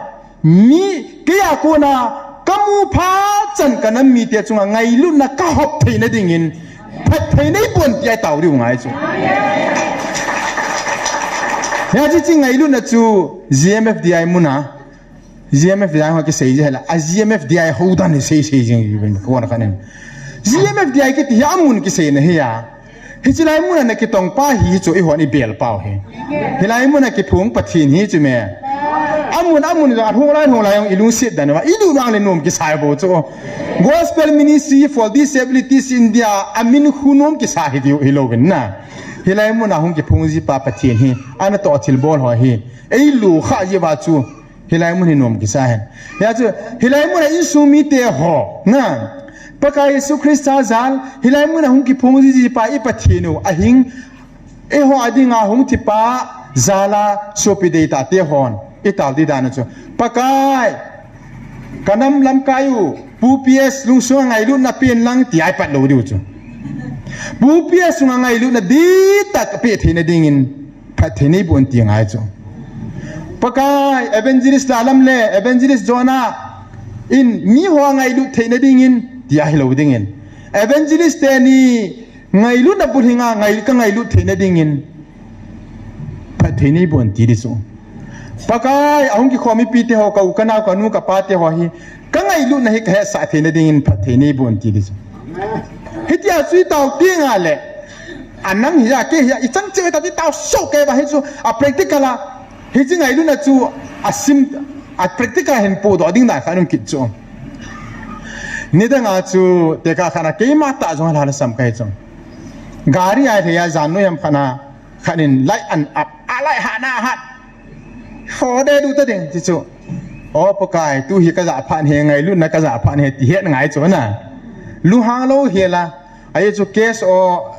mi kei a kona, ka mu phat chan ka nam mite chunga ngailutna ka hop theina dingin, phattheina i bon tia tao diu ngai chu. Hia chi chi ngailutna chu, G M F D I muna, G M F D I ho kisei ji hela, a G M F D I ho dan hi sei sei jing ji ben ko na kanen. G M F D I kiti hi amun kiseina hi a. Hiche lai muna na kitong pa hi chu i hon i bel pau hi. Hilai muna kiphung Pathen hi chu me. Amun, amun jong a hung lai, hung lai jong i lungset dan va. I lu nang le nom kisai bou chu. Gospel Ministry for Disabilities India, a min khu nom kisa hi diu hi lou vin na. Hilai muna hung kiphung ji pa Pathen hi. Ana toh thil bol ho hi. Ei lu kha ji va chu. Hilai mun hi nom kisa hen. Hia chu, hilai mun a insung mite ho. Na. Pakai Jesu Christa jal, hilai mun a hung kiphung ji ji pa i Pathen u, ahing, eiho a dinga hung thi pa, jal a sopi dei tate hon. I tao di dan chu. Pakai, ka nam lamkai u, Pu P S lungsunga ngailutna pen lang tia i pat lou diu chu. Pu P S sunga ngailutna dihtah ka pe theina dingin. Phatthei nei bon ti ngai chu. Pakai, evangelist Lalam le, evangelist Jonah in mi ho ngailut theina dingin, tia hilou dingin. Evangelist teni ngailutna bulhinga ngai, ka ngailut theina dingin. Phatthei nei bon ti di chu. Pakai, ahung kikhom mipite ho, ka u, ka nao, ka nu, ka pate ho hi. Ka ngailutna hi ka hetsah theina dingin phatthei nei bon ti di chu. Hitia chu i tao ti nga le. Anang hi a, kei hi a, i chang cheu ta ti tao so kei va hi chu a practical a. Hiche ngailutna chu a sim, a practical hin podoh ding dan kha nung kit chu. Nidang a chu tekah khat a keima tah jong la la sam ka hi chu. Gari a thei a jan noi ham khat na, khat in light an up, a light hat na hat. Ho de du ta ding, ti chu. O Pakai, tu hi ka ja phat hi, ngailutna ka ja phat hi, ti het ngai chu na. Lunghang lou hi la, ai chu case o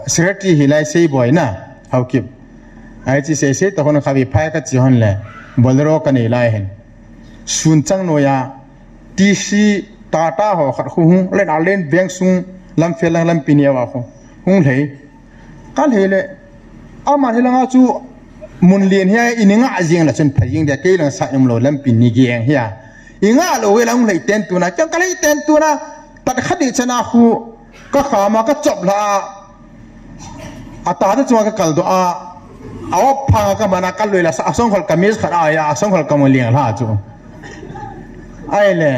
secretary hi lai sei boi na, Haokip. Ai chi sei sei ta hon khavi phai ka chi hon le, Bolero ka nei lai hin. Sun chang noia, T C Tata ho khat khu hung, len a len veng sung, lam fel lang lam pi nia wa khu. Hung lei. Ka lei le. Ama hi langa chu mun lien hi a, i ni nga jing la chun pha jing dia, kei lang sa um lou lam pi ni gieng hi a. I nga lou hi la hung lei ten tu na, kyang ka lei ten tu na, tat khat di chana khu, ka khama ka chop la a. A ta ta chunga ka kal do a. A op phanga ka mana ka lui la sa, a song khol ka mis khat a ya, a song khol ka mo liang la chu. Ai le,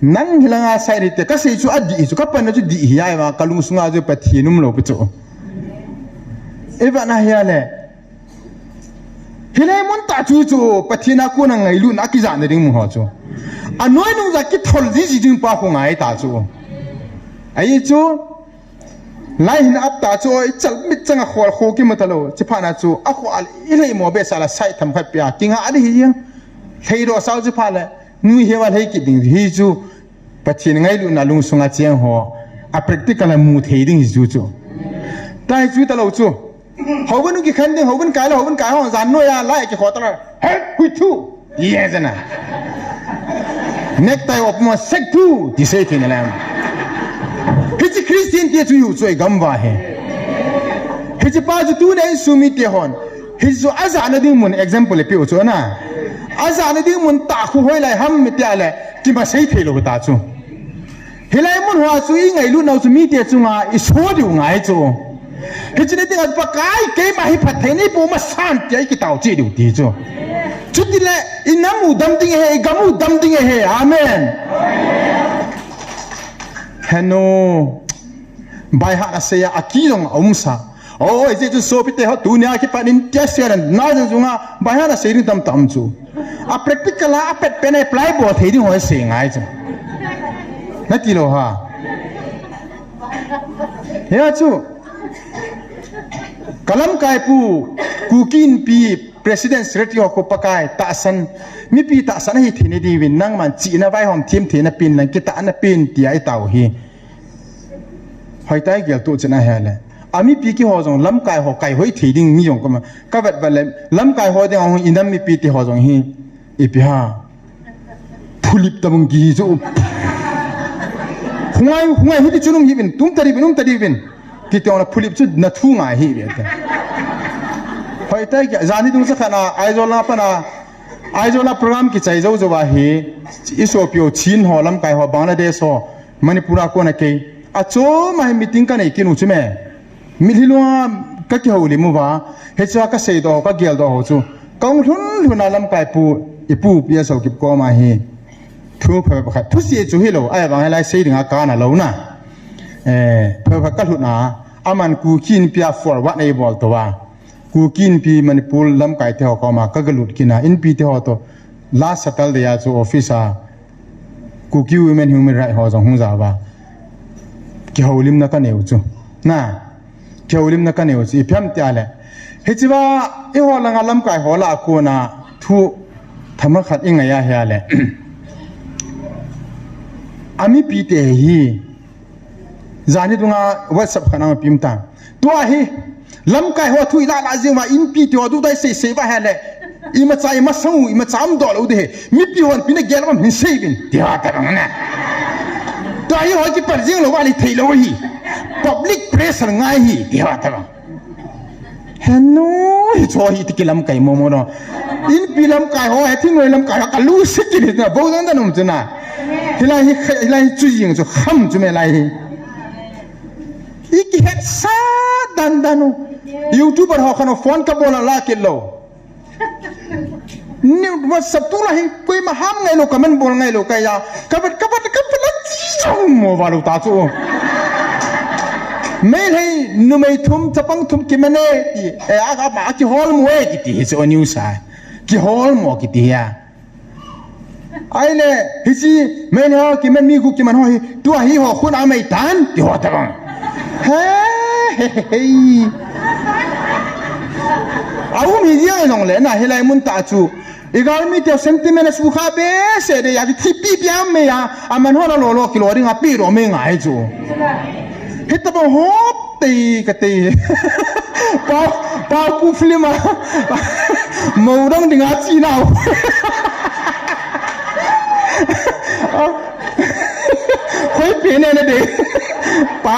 nang hi langa sai ri te, ka sei chu a di chu, ka pan na chu di hi ai ma, ka lung sunga chu Pathen um lou pi chu. I va na hi a le. Hi lai mun ta chu chu, Pathen a kona ngailutna a ki ja na ding mun ho chu. A noi nung ja ki thol ji ji ding pa khu ngai ta chu. Ai chu, Lai hin ap ta chu, i chal mit chang a khol khu ki mu ta lou. Chi pha na chu, a khol i lei mo be sa la sai tham khat pia. Ki nga a di hi jing. Thei do sau chi pha le. Nui he wa lei ki ding hi chu. Pathen ngailutna lung sunga chiang ho. A practical a mu thei ding hi chu chu. Tai chu ta lou chu. Houbung ki khan ding, houbung kai la, houbung kai ho, jan noi a, lai ki kho ta la. He, hui thu. Yes, na. Necktie op mo sek thu, ti sei thei na lam. Hichi Christian te chu yu chu i gam va he. Hichi pa chu tu nei sumi te hon. Hichi chu a ja na ding mun example pe u chu na. A ja na ding mun ta khu hoi lai ham mi te a le, ki ma sei thei lou ta chu. Hi lai mun ho chu i ngailut nau chu mi te chunga i so diu ngai chu. Hichi na ding a Pakai keima hi phat thei nei pu ma san ti a i ki tao chi diu ti chu. Chuti le, i nam u dam ding he, i gam u dam ding he. Amen. Henu, bai ha na sei a, a ki dong a um sa. O, i je chu sopi te ho, tu nia ki pa nin tia sia na, na jung jung a, bai ha na sei ding tam tam chu. A practical a, a pet pen a apply bol thei ding ho sei ngai chu. Na ti lou ha. Ya chu. Ka lamkai pu, Kuki Inpi, President Secretary ho khu Pakai, tahsan, mipi tahsan ahi thei na diuvin, nangman chihna vaihom thiem theina pen lang, kitahna pen tia i tao hi. Hoi tai gel tu chena he le. A mipi ki ho jong lamkai ho kai hoi thei ding mi jong kama. Ka vet vet le, lamkai ho ding a hung i nam mipi te ho jong hi. Ipi ha. Phulip ta bung ki chu. Hungai, hungai hiti chu num hi bin, tum ta di bin, um ta di bin. Ki te ong la phulip chu na thu ngai hi bin. Hoi tai ki, jan hi dung sa khana, Aizawl la pana, Aizawl la program ki chai zo zo a hi, i sopi u Chin ho, lamkai ho, Bangladesh ho, Manipur a kona kei. A chom a hi meeting ka nei kit u chu me. Mitlhi lunga ka kihoulim uva, hichea ka seidoh, ka geldoh ho chu. Ka hung lhun lhun a lamkai pu, i pu Pi Asokip koma hi. Thu pha pakhat, thusie chu hilou, ahivang hilai sei dinga kana lou na. Eh, pha pakhat ka lhun a, aman Kuki Inpi a forward nei bol tou a. Kuki Inpi Manipur lamkai te ho koma ka galut kit a, Inpi te ho to. Last Saturday a chu office a. Kuki Women Human Right ho jong hung ja uva. Kihoulimna ka nei u chu. Na. Kihoulimna ka nei u chu. Ipi ham tia le. Hichea, i ho langa lamkai ho lah a kona thu thama khat i ngai a hia le. A mipi te hi. Jan hi dunga WhatsApp khat a pim ta. Tua hi, lamkai ho thu i la la jing uva, Inpi te ho duhdai sei sei uva he le. Imacha, imacha u, imacha um doh lou de he. Mipi hon ipi na gel uvam hin sei uvin. Ti ho ta bang na. Tua hi ho ki pal jing lou uva le thei lou hi. Public pressure ngai hi. Ti ho ta bang. Henu, hicho hi ti ki lamkai mo mo no. Inpi lamkai ho, he thingnoi lamkai ho, ka lu si kit na, bo dan dan um chu na. Hilai hi, hilai hi chu jing chu, kham chu me lai hi. I kihetsa dan dan u. YouTuber ho khan u phone ka bol a la kit lou. Ni WhatsApp tu la hi koima ham ngai lou, comment bol ngai lou ka ya. Ka vet, ka vet, ka vet la chi jong mo va lou ta chu. Meitei numei thum, chapang thum kiman e ti. E, a, a, a kihol mo e kiti hi chu news a. Kihol mo kiti hi a. Ahile, hichi, Meitei ho kiman mi gu kiman ho hi, tua hi ho khun a mei tan, ti ho ta bang. He, Hei. A um hi jeng jongle na, hilai mun tah chu. I gal mi teu sentiment a sukha behseh de ya, ki thipi piam me ya, aman hon a lo lo kilo ding a pi ro me ngai chu. Hitabang hop tei ka tei. Pa, pa pu film a. Mo dang ding a chi nau. Khoi pe ne ne de. Pa,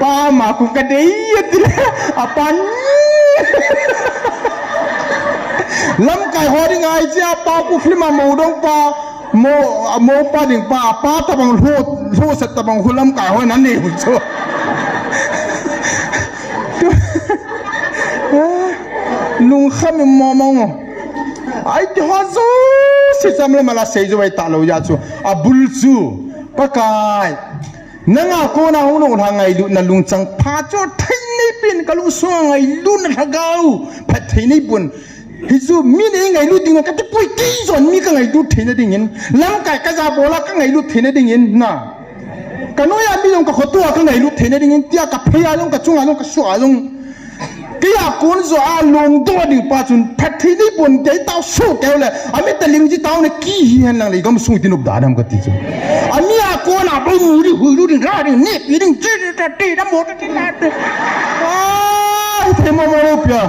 pa ma ku ka dei ya ti le. A pan. Lamkai ho ding ai chi a pa pu film a mo dang pa. Mo, mo pa ding pa, pa tabang hlo, hlo sat tabang hu lamkai ho nan ne hu chu. Lungkham mo mo. Ai ti ho chu, si cham le mala sei chu vai ta lo ya chu. A bul chu, Pakai. Nanga kona hung nung lha ngailutna lungchang pha chu thei nei pin ka lungsung ngailutna lhagao. Phat thei nei pun. Hichu mi nei ngailut ding ka ti pui kei jon mi ka ngailut theina dingin. Lamkai ka ja bola ka ngailut theina dingin. Na. Ka noia mi jong ka khotua ka ngailut theina dingin. Tia ka phei a jong ka chunga jong ka sua jong. Kei a kon jo a lungdon ding pa chun phat thei nei pon kei tao su keu le. A mi ta ling ji tao ne ki hi hen lang le gam sung ti nop da dam ka ti chu. A mi a kona bang mu ri hui ru ri ra ri ne pi ri chi ri ta ti da mo ta ti na ti. Ai, thei mo mo lo pia.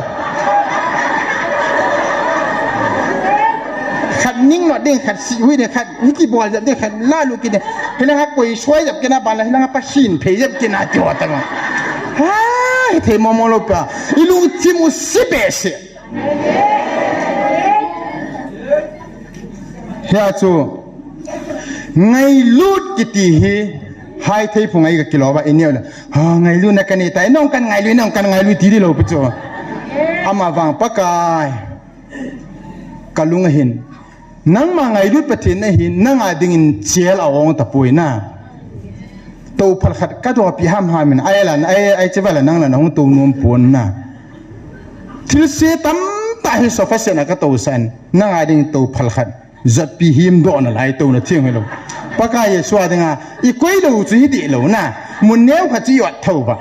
Khat ning lo ding, khat si hui ding, khat ni ki bol jap ding, khat la lu ki ding. Hi lang a koi soi jap ki na ba la, hi lang a pa sin phei jap ki na ti ho ta mo. Ai, thei mo mo lo pia. I lungthim u si behseh. Hia chu ngailut kiti hi hai thei phung ai ka kilo ba i neo le. Ha, ngailutna ka nei tai, nong kan ngailut, nong kan ngailut ti di lo pu chu. Ama vang Pakai. Ka lung ahin. Nangma ngailut Pathen na hin, nanga dingin chel a ong ta poi na. To phal khat ka do pi ham ham in, ai la, ai, ai che va la nang la na hung to nom pon na. Thil se tam ta hi sofa se na ka to san, nanga ding to phal khat. Jot pi him do na lai to na thiang hi lo. Pakai Jesu a dinga, i koi lo chu hi di lo na. Mun neo khat chu i ot tho ba.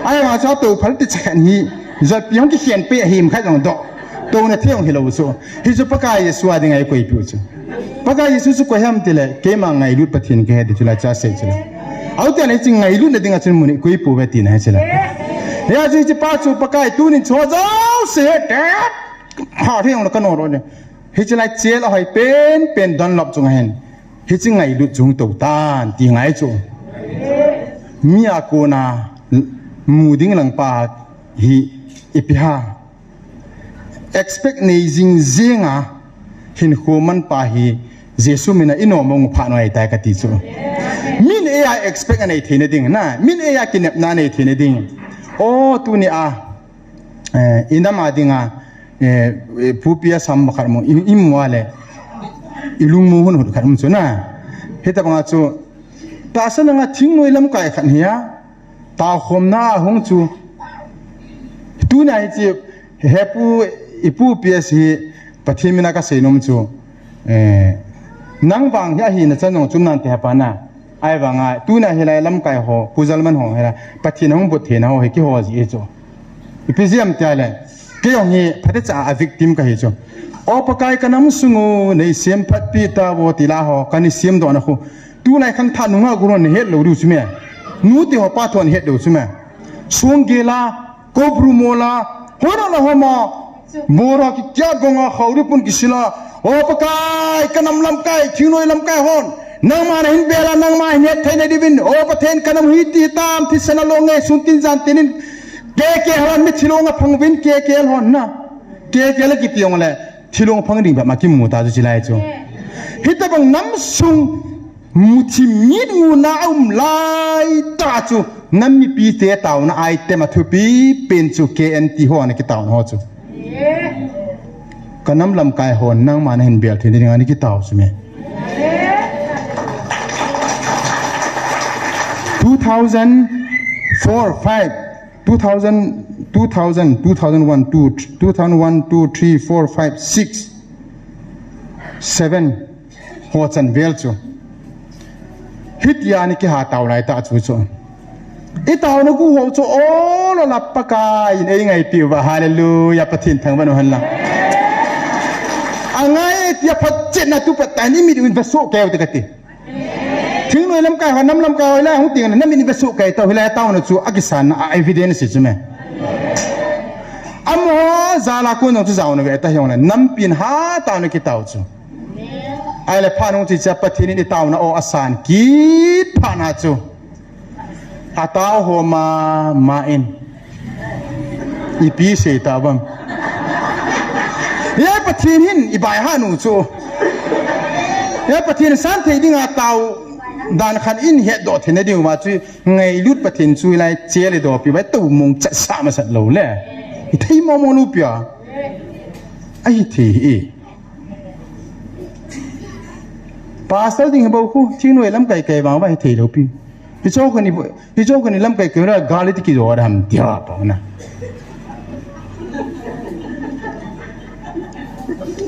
Ai wa chu to phal ti cha khan hi. Jot pi hong ki khen pe him khat jong do. To na thiang hi lo chu. Hi chu Pakai Jesu a dinga i koi pi u chu. Pakai Jesu chu koi ham ti le, keima ngailut Pathen ka he ti chu la cha sei chu la. Au ti le chi ngailut na dinga chun mun i koi pu ve ti na he chu la. He a chu chi pa chu Pakai tu nin chu jo se he te. Ha thiang la ka no ro ne. Hi chi lai chel a hoi pen pen don lop chung hen. Hi chi ngailut chung to tan ti ngai chu. Mi a kona mu ding lang pa hi ipi ha. Expect nei jing jing a hin khu man pa hi Jesu mina i nom mong pha noi tai ka ti chu. Min e a expect a nei theina ding na, min e a kinepna nei theina ding. O tu ni a, eh, i nam a ding a, eh, pu pi a sam khat mo, i, i mu a le, i lung mu hun hun khat mo chu na. Hi ta bang a chu, ta sa na nga thing noi lamkai khat hi a, ta khom na hung chu. Tu na hi chi, he pu, i pu pi a si, Pathen mina ka sei nom chu. Eh, nang vang hi a hi na chan jong chum nan te ha pa na. Ai vang a, tu na hi lai lamkai ho, pu jal man ho hi lai. Pathen hung but the na ho hi ki ho ji e chu. I pi jiam tia le. Kei jong hi, phate cha a victim ka hi chu. O Pakai ka nam sung u, nei sem phat pi ta vo ti la ho, ka ni sem do na khu. Tu lai khang tha nunga guru ne het lo du chu me. Nu ti ho pa thon het lo chu me. Sung ge la, Ko bru mo la, hona la homa, bora ki kya gonga khauri pun ki sila, o Pakai, ka nam lamkai, thingnoi lamkai hon, nangma na hin bela, nangma hin het theina diuvin, o Pathen ka nam hi ti tam, thi sana lo nge, sun tin jan tinin, ke ke halan mi thilong a phang vin, ke ke hon na, ke ke la ki tiong le, thilong phang ding ba ma ki mu ta chu chi lai chu. Hi ta bang nam sung, Muthi mit nguna um lai ta chu, nam mipi te tauna ai te ma thupi pen chu K N T ho na ki tauna ho chu. Ka nam lamkai ho nangma na hin bel thei ni nga ni ki tau chu me. Two thousand four, five, two thousand, two thousand, two thousand one, two, two thousand one, two, three, four, five, six, seven, ho chan vel chu. Hitia ni ki ha tau lai ta chu chu. I taona gu ho chu ol ol a Pakai in eingaipi uva, hallelujah, Pathen thangvah u hen lang. Angai e tia phatchetna tu pat tan imit uvin vesoh kei ute kati. Thingnoi lamkai ho, nam lamkai ho, hilai hung teng na, namit in vesoh kei tau, hilai taona chu akisan a evidence chu me. Amaho jal a kon jong chu jaona ve ta hijongle, nampi in hatah in kitao chu. Ahile phat hung che cheh a Pathen in i taona o asan kit phat na chu. Atao ho mama in. Ipi sei ta bam. Hia Pathen hin i bai ha nu chu. Hia Pathen san thei dinga tao dan khat in hetdoh theina diuva chu ngailut Pathen chu hilai chel i dopi vai to mong chat sa masat lou le. I thei mo mo nu pia. Ahi thei hi. Pastor ding hi bou khu, thingnoi lamkai kai vang va hi thei lou pi. Hicho kani, hicho kani lamkai kai ra gal ti kijo ra ham tia pa na.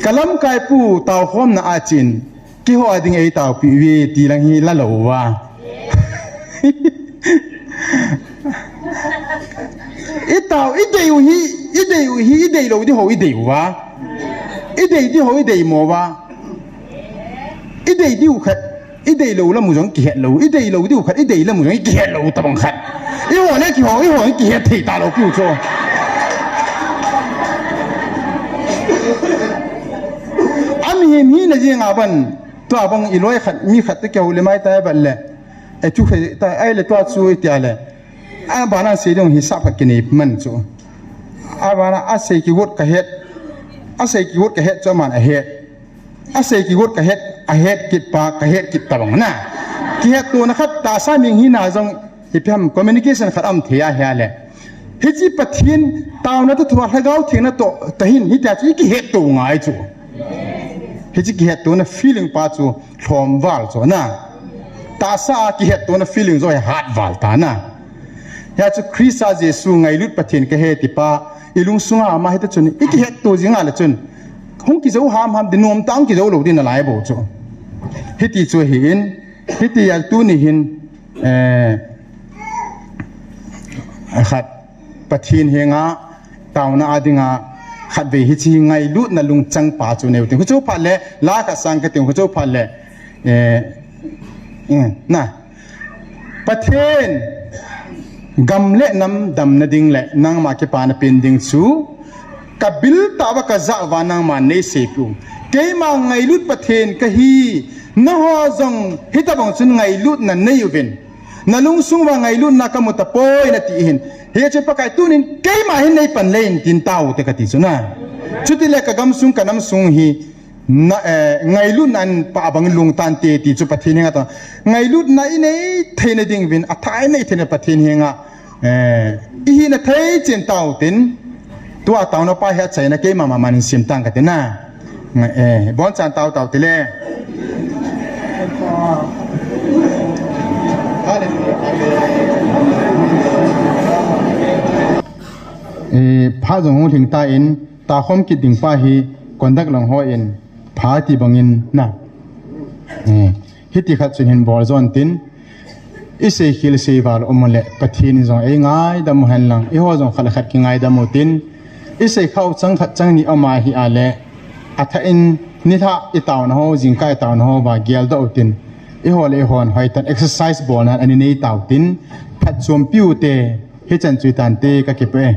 Ka lamkai pu tao khom na a chin, kiho a ding ei tao pi ve ti lang hi la lou va. I tao, i dei u hi, i dei u hi, i dei lou di ho, i dei u va. I dei di ho, i dei mo va. I dei diu khat, i dei lou lam u jong kihet lou, i dei lou diu khat, i dei lam u jong kihet lou tabang khat. I ho le kiho, i ho kihet thei ta lou piu chu. Ami hin hi na jing a ban, tua bang i loi khat, mi khat te keu le mai ta ban le. E tu khe ta, ai le tua chu i tia le. A bana sei dong hi sa phat kinei man chu. A bana a sei kigot ka het. A sei kigot ka het chu aman a het. A sei kigot ka het, a het kit pa, ka het kit ta bang na. Kihettona khat tahsa ming hina jong, ipi ham communication khat um thei a hia le. Hiche Pathen taona toh thua Lhagao Theng na toh, tahin, hitia chu i kihetto ngai chu. Hiche kihettona feeling pa chu lhom val chu na. Tahsa a kihettona feeling jo hi hat val ta na. Hia chu Christa Jesu ngailut Pathen ka he ti pa, i lungsunga ama hita chun, i kihetto jinga le chun. Hung kijou ham ham di nom tang kijou lou di na lai bou chu. Hiti chu hi in, hiti a tuni hin, eh, khat Pathen henga, taona a dinga, khat vei hiche ngailutna lungchang pa chu neu ting. Khuchu phat le, la khat sang ka ting, khuchu phat le, eh, eh, na. Pathen, gam le nam damna ding le nangma kipana pen ding chu, ka bil tah uva ka jah uva nangma nei seipiu. Keima ngailut Pathen ka hi, nangho jong hitabang chun ngailutna nei uvin. Na lungsung uva ngailutna ka mu tapoi na ti hin. Hiche Pakai tunin keima hin nei pan le in tin tao te ka ti chu na. Chuti le ka gamsung ka namsung hi, na, eh, ngailutna in pa bang lungtan te ti chu Pathen henga tao. Ngailutna i nei theina ding uvin, athah i nei theina Pathen henga, eh, i hina thei chen tao tin, tua taona pa hi achaina keima mama in sim tang ka ti na. Nga, eh, bon chan tao tao ti le. Eh, pha jong hung lhing ta in, ta khom kit ding pa hi, conduct lang ho in, pha ti bangin na. Eh, hiti khat chun hin bol jon tin, i sei khel sei val um le, Pathen in jong ei ngaidam u hen lang, eiho jong khat le khat kingaidam u tin, i sei khau chang khat chang ni ama hi a le, athah in nilhah i taona ho, jingkah i taona ho uva geldoh u tin, eiho le eihon hoitah in exercise bolna ani nei tao tin, phatchompiu te, hichan chu i tan te ka kipah e.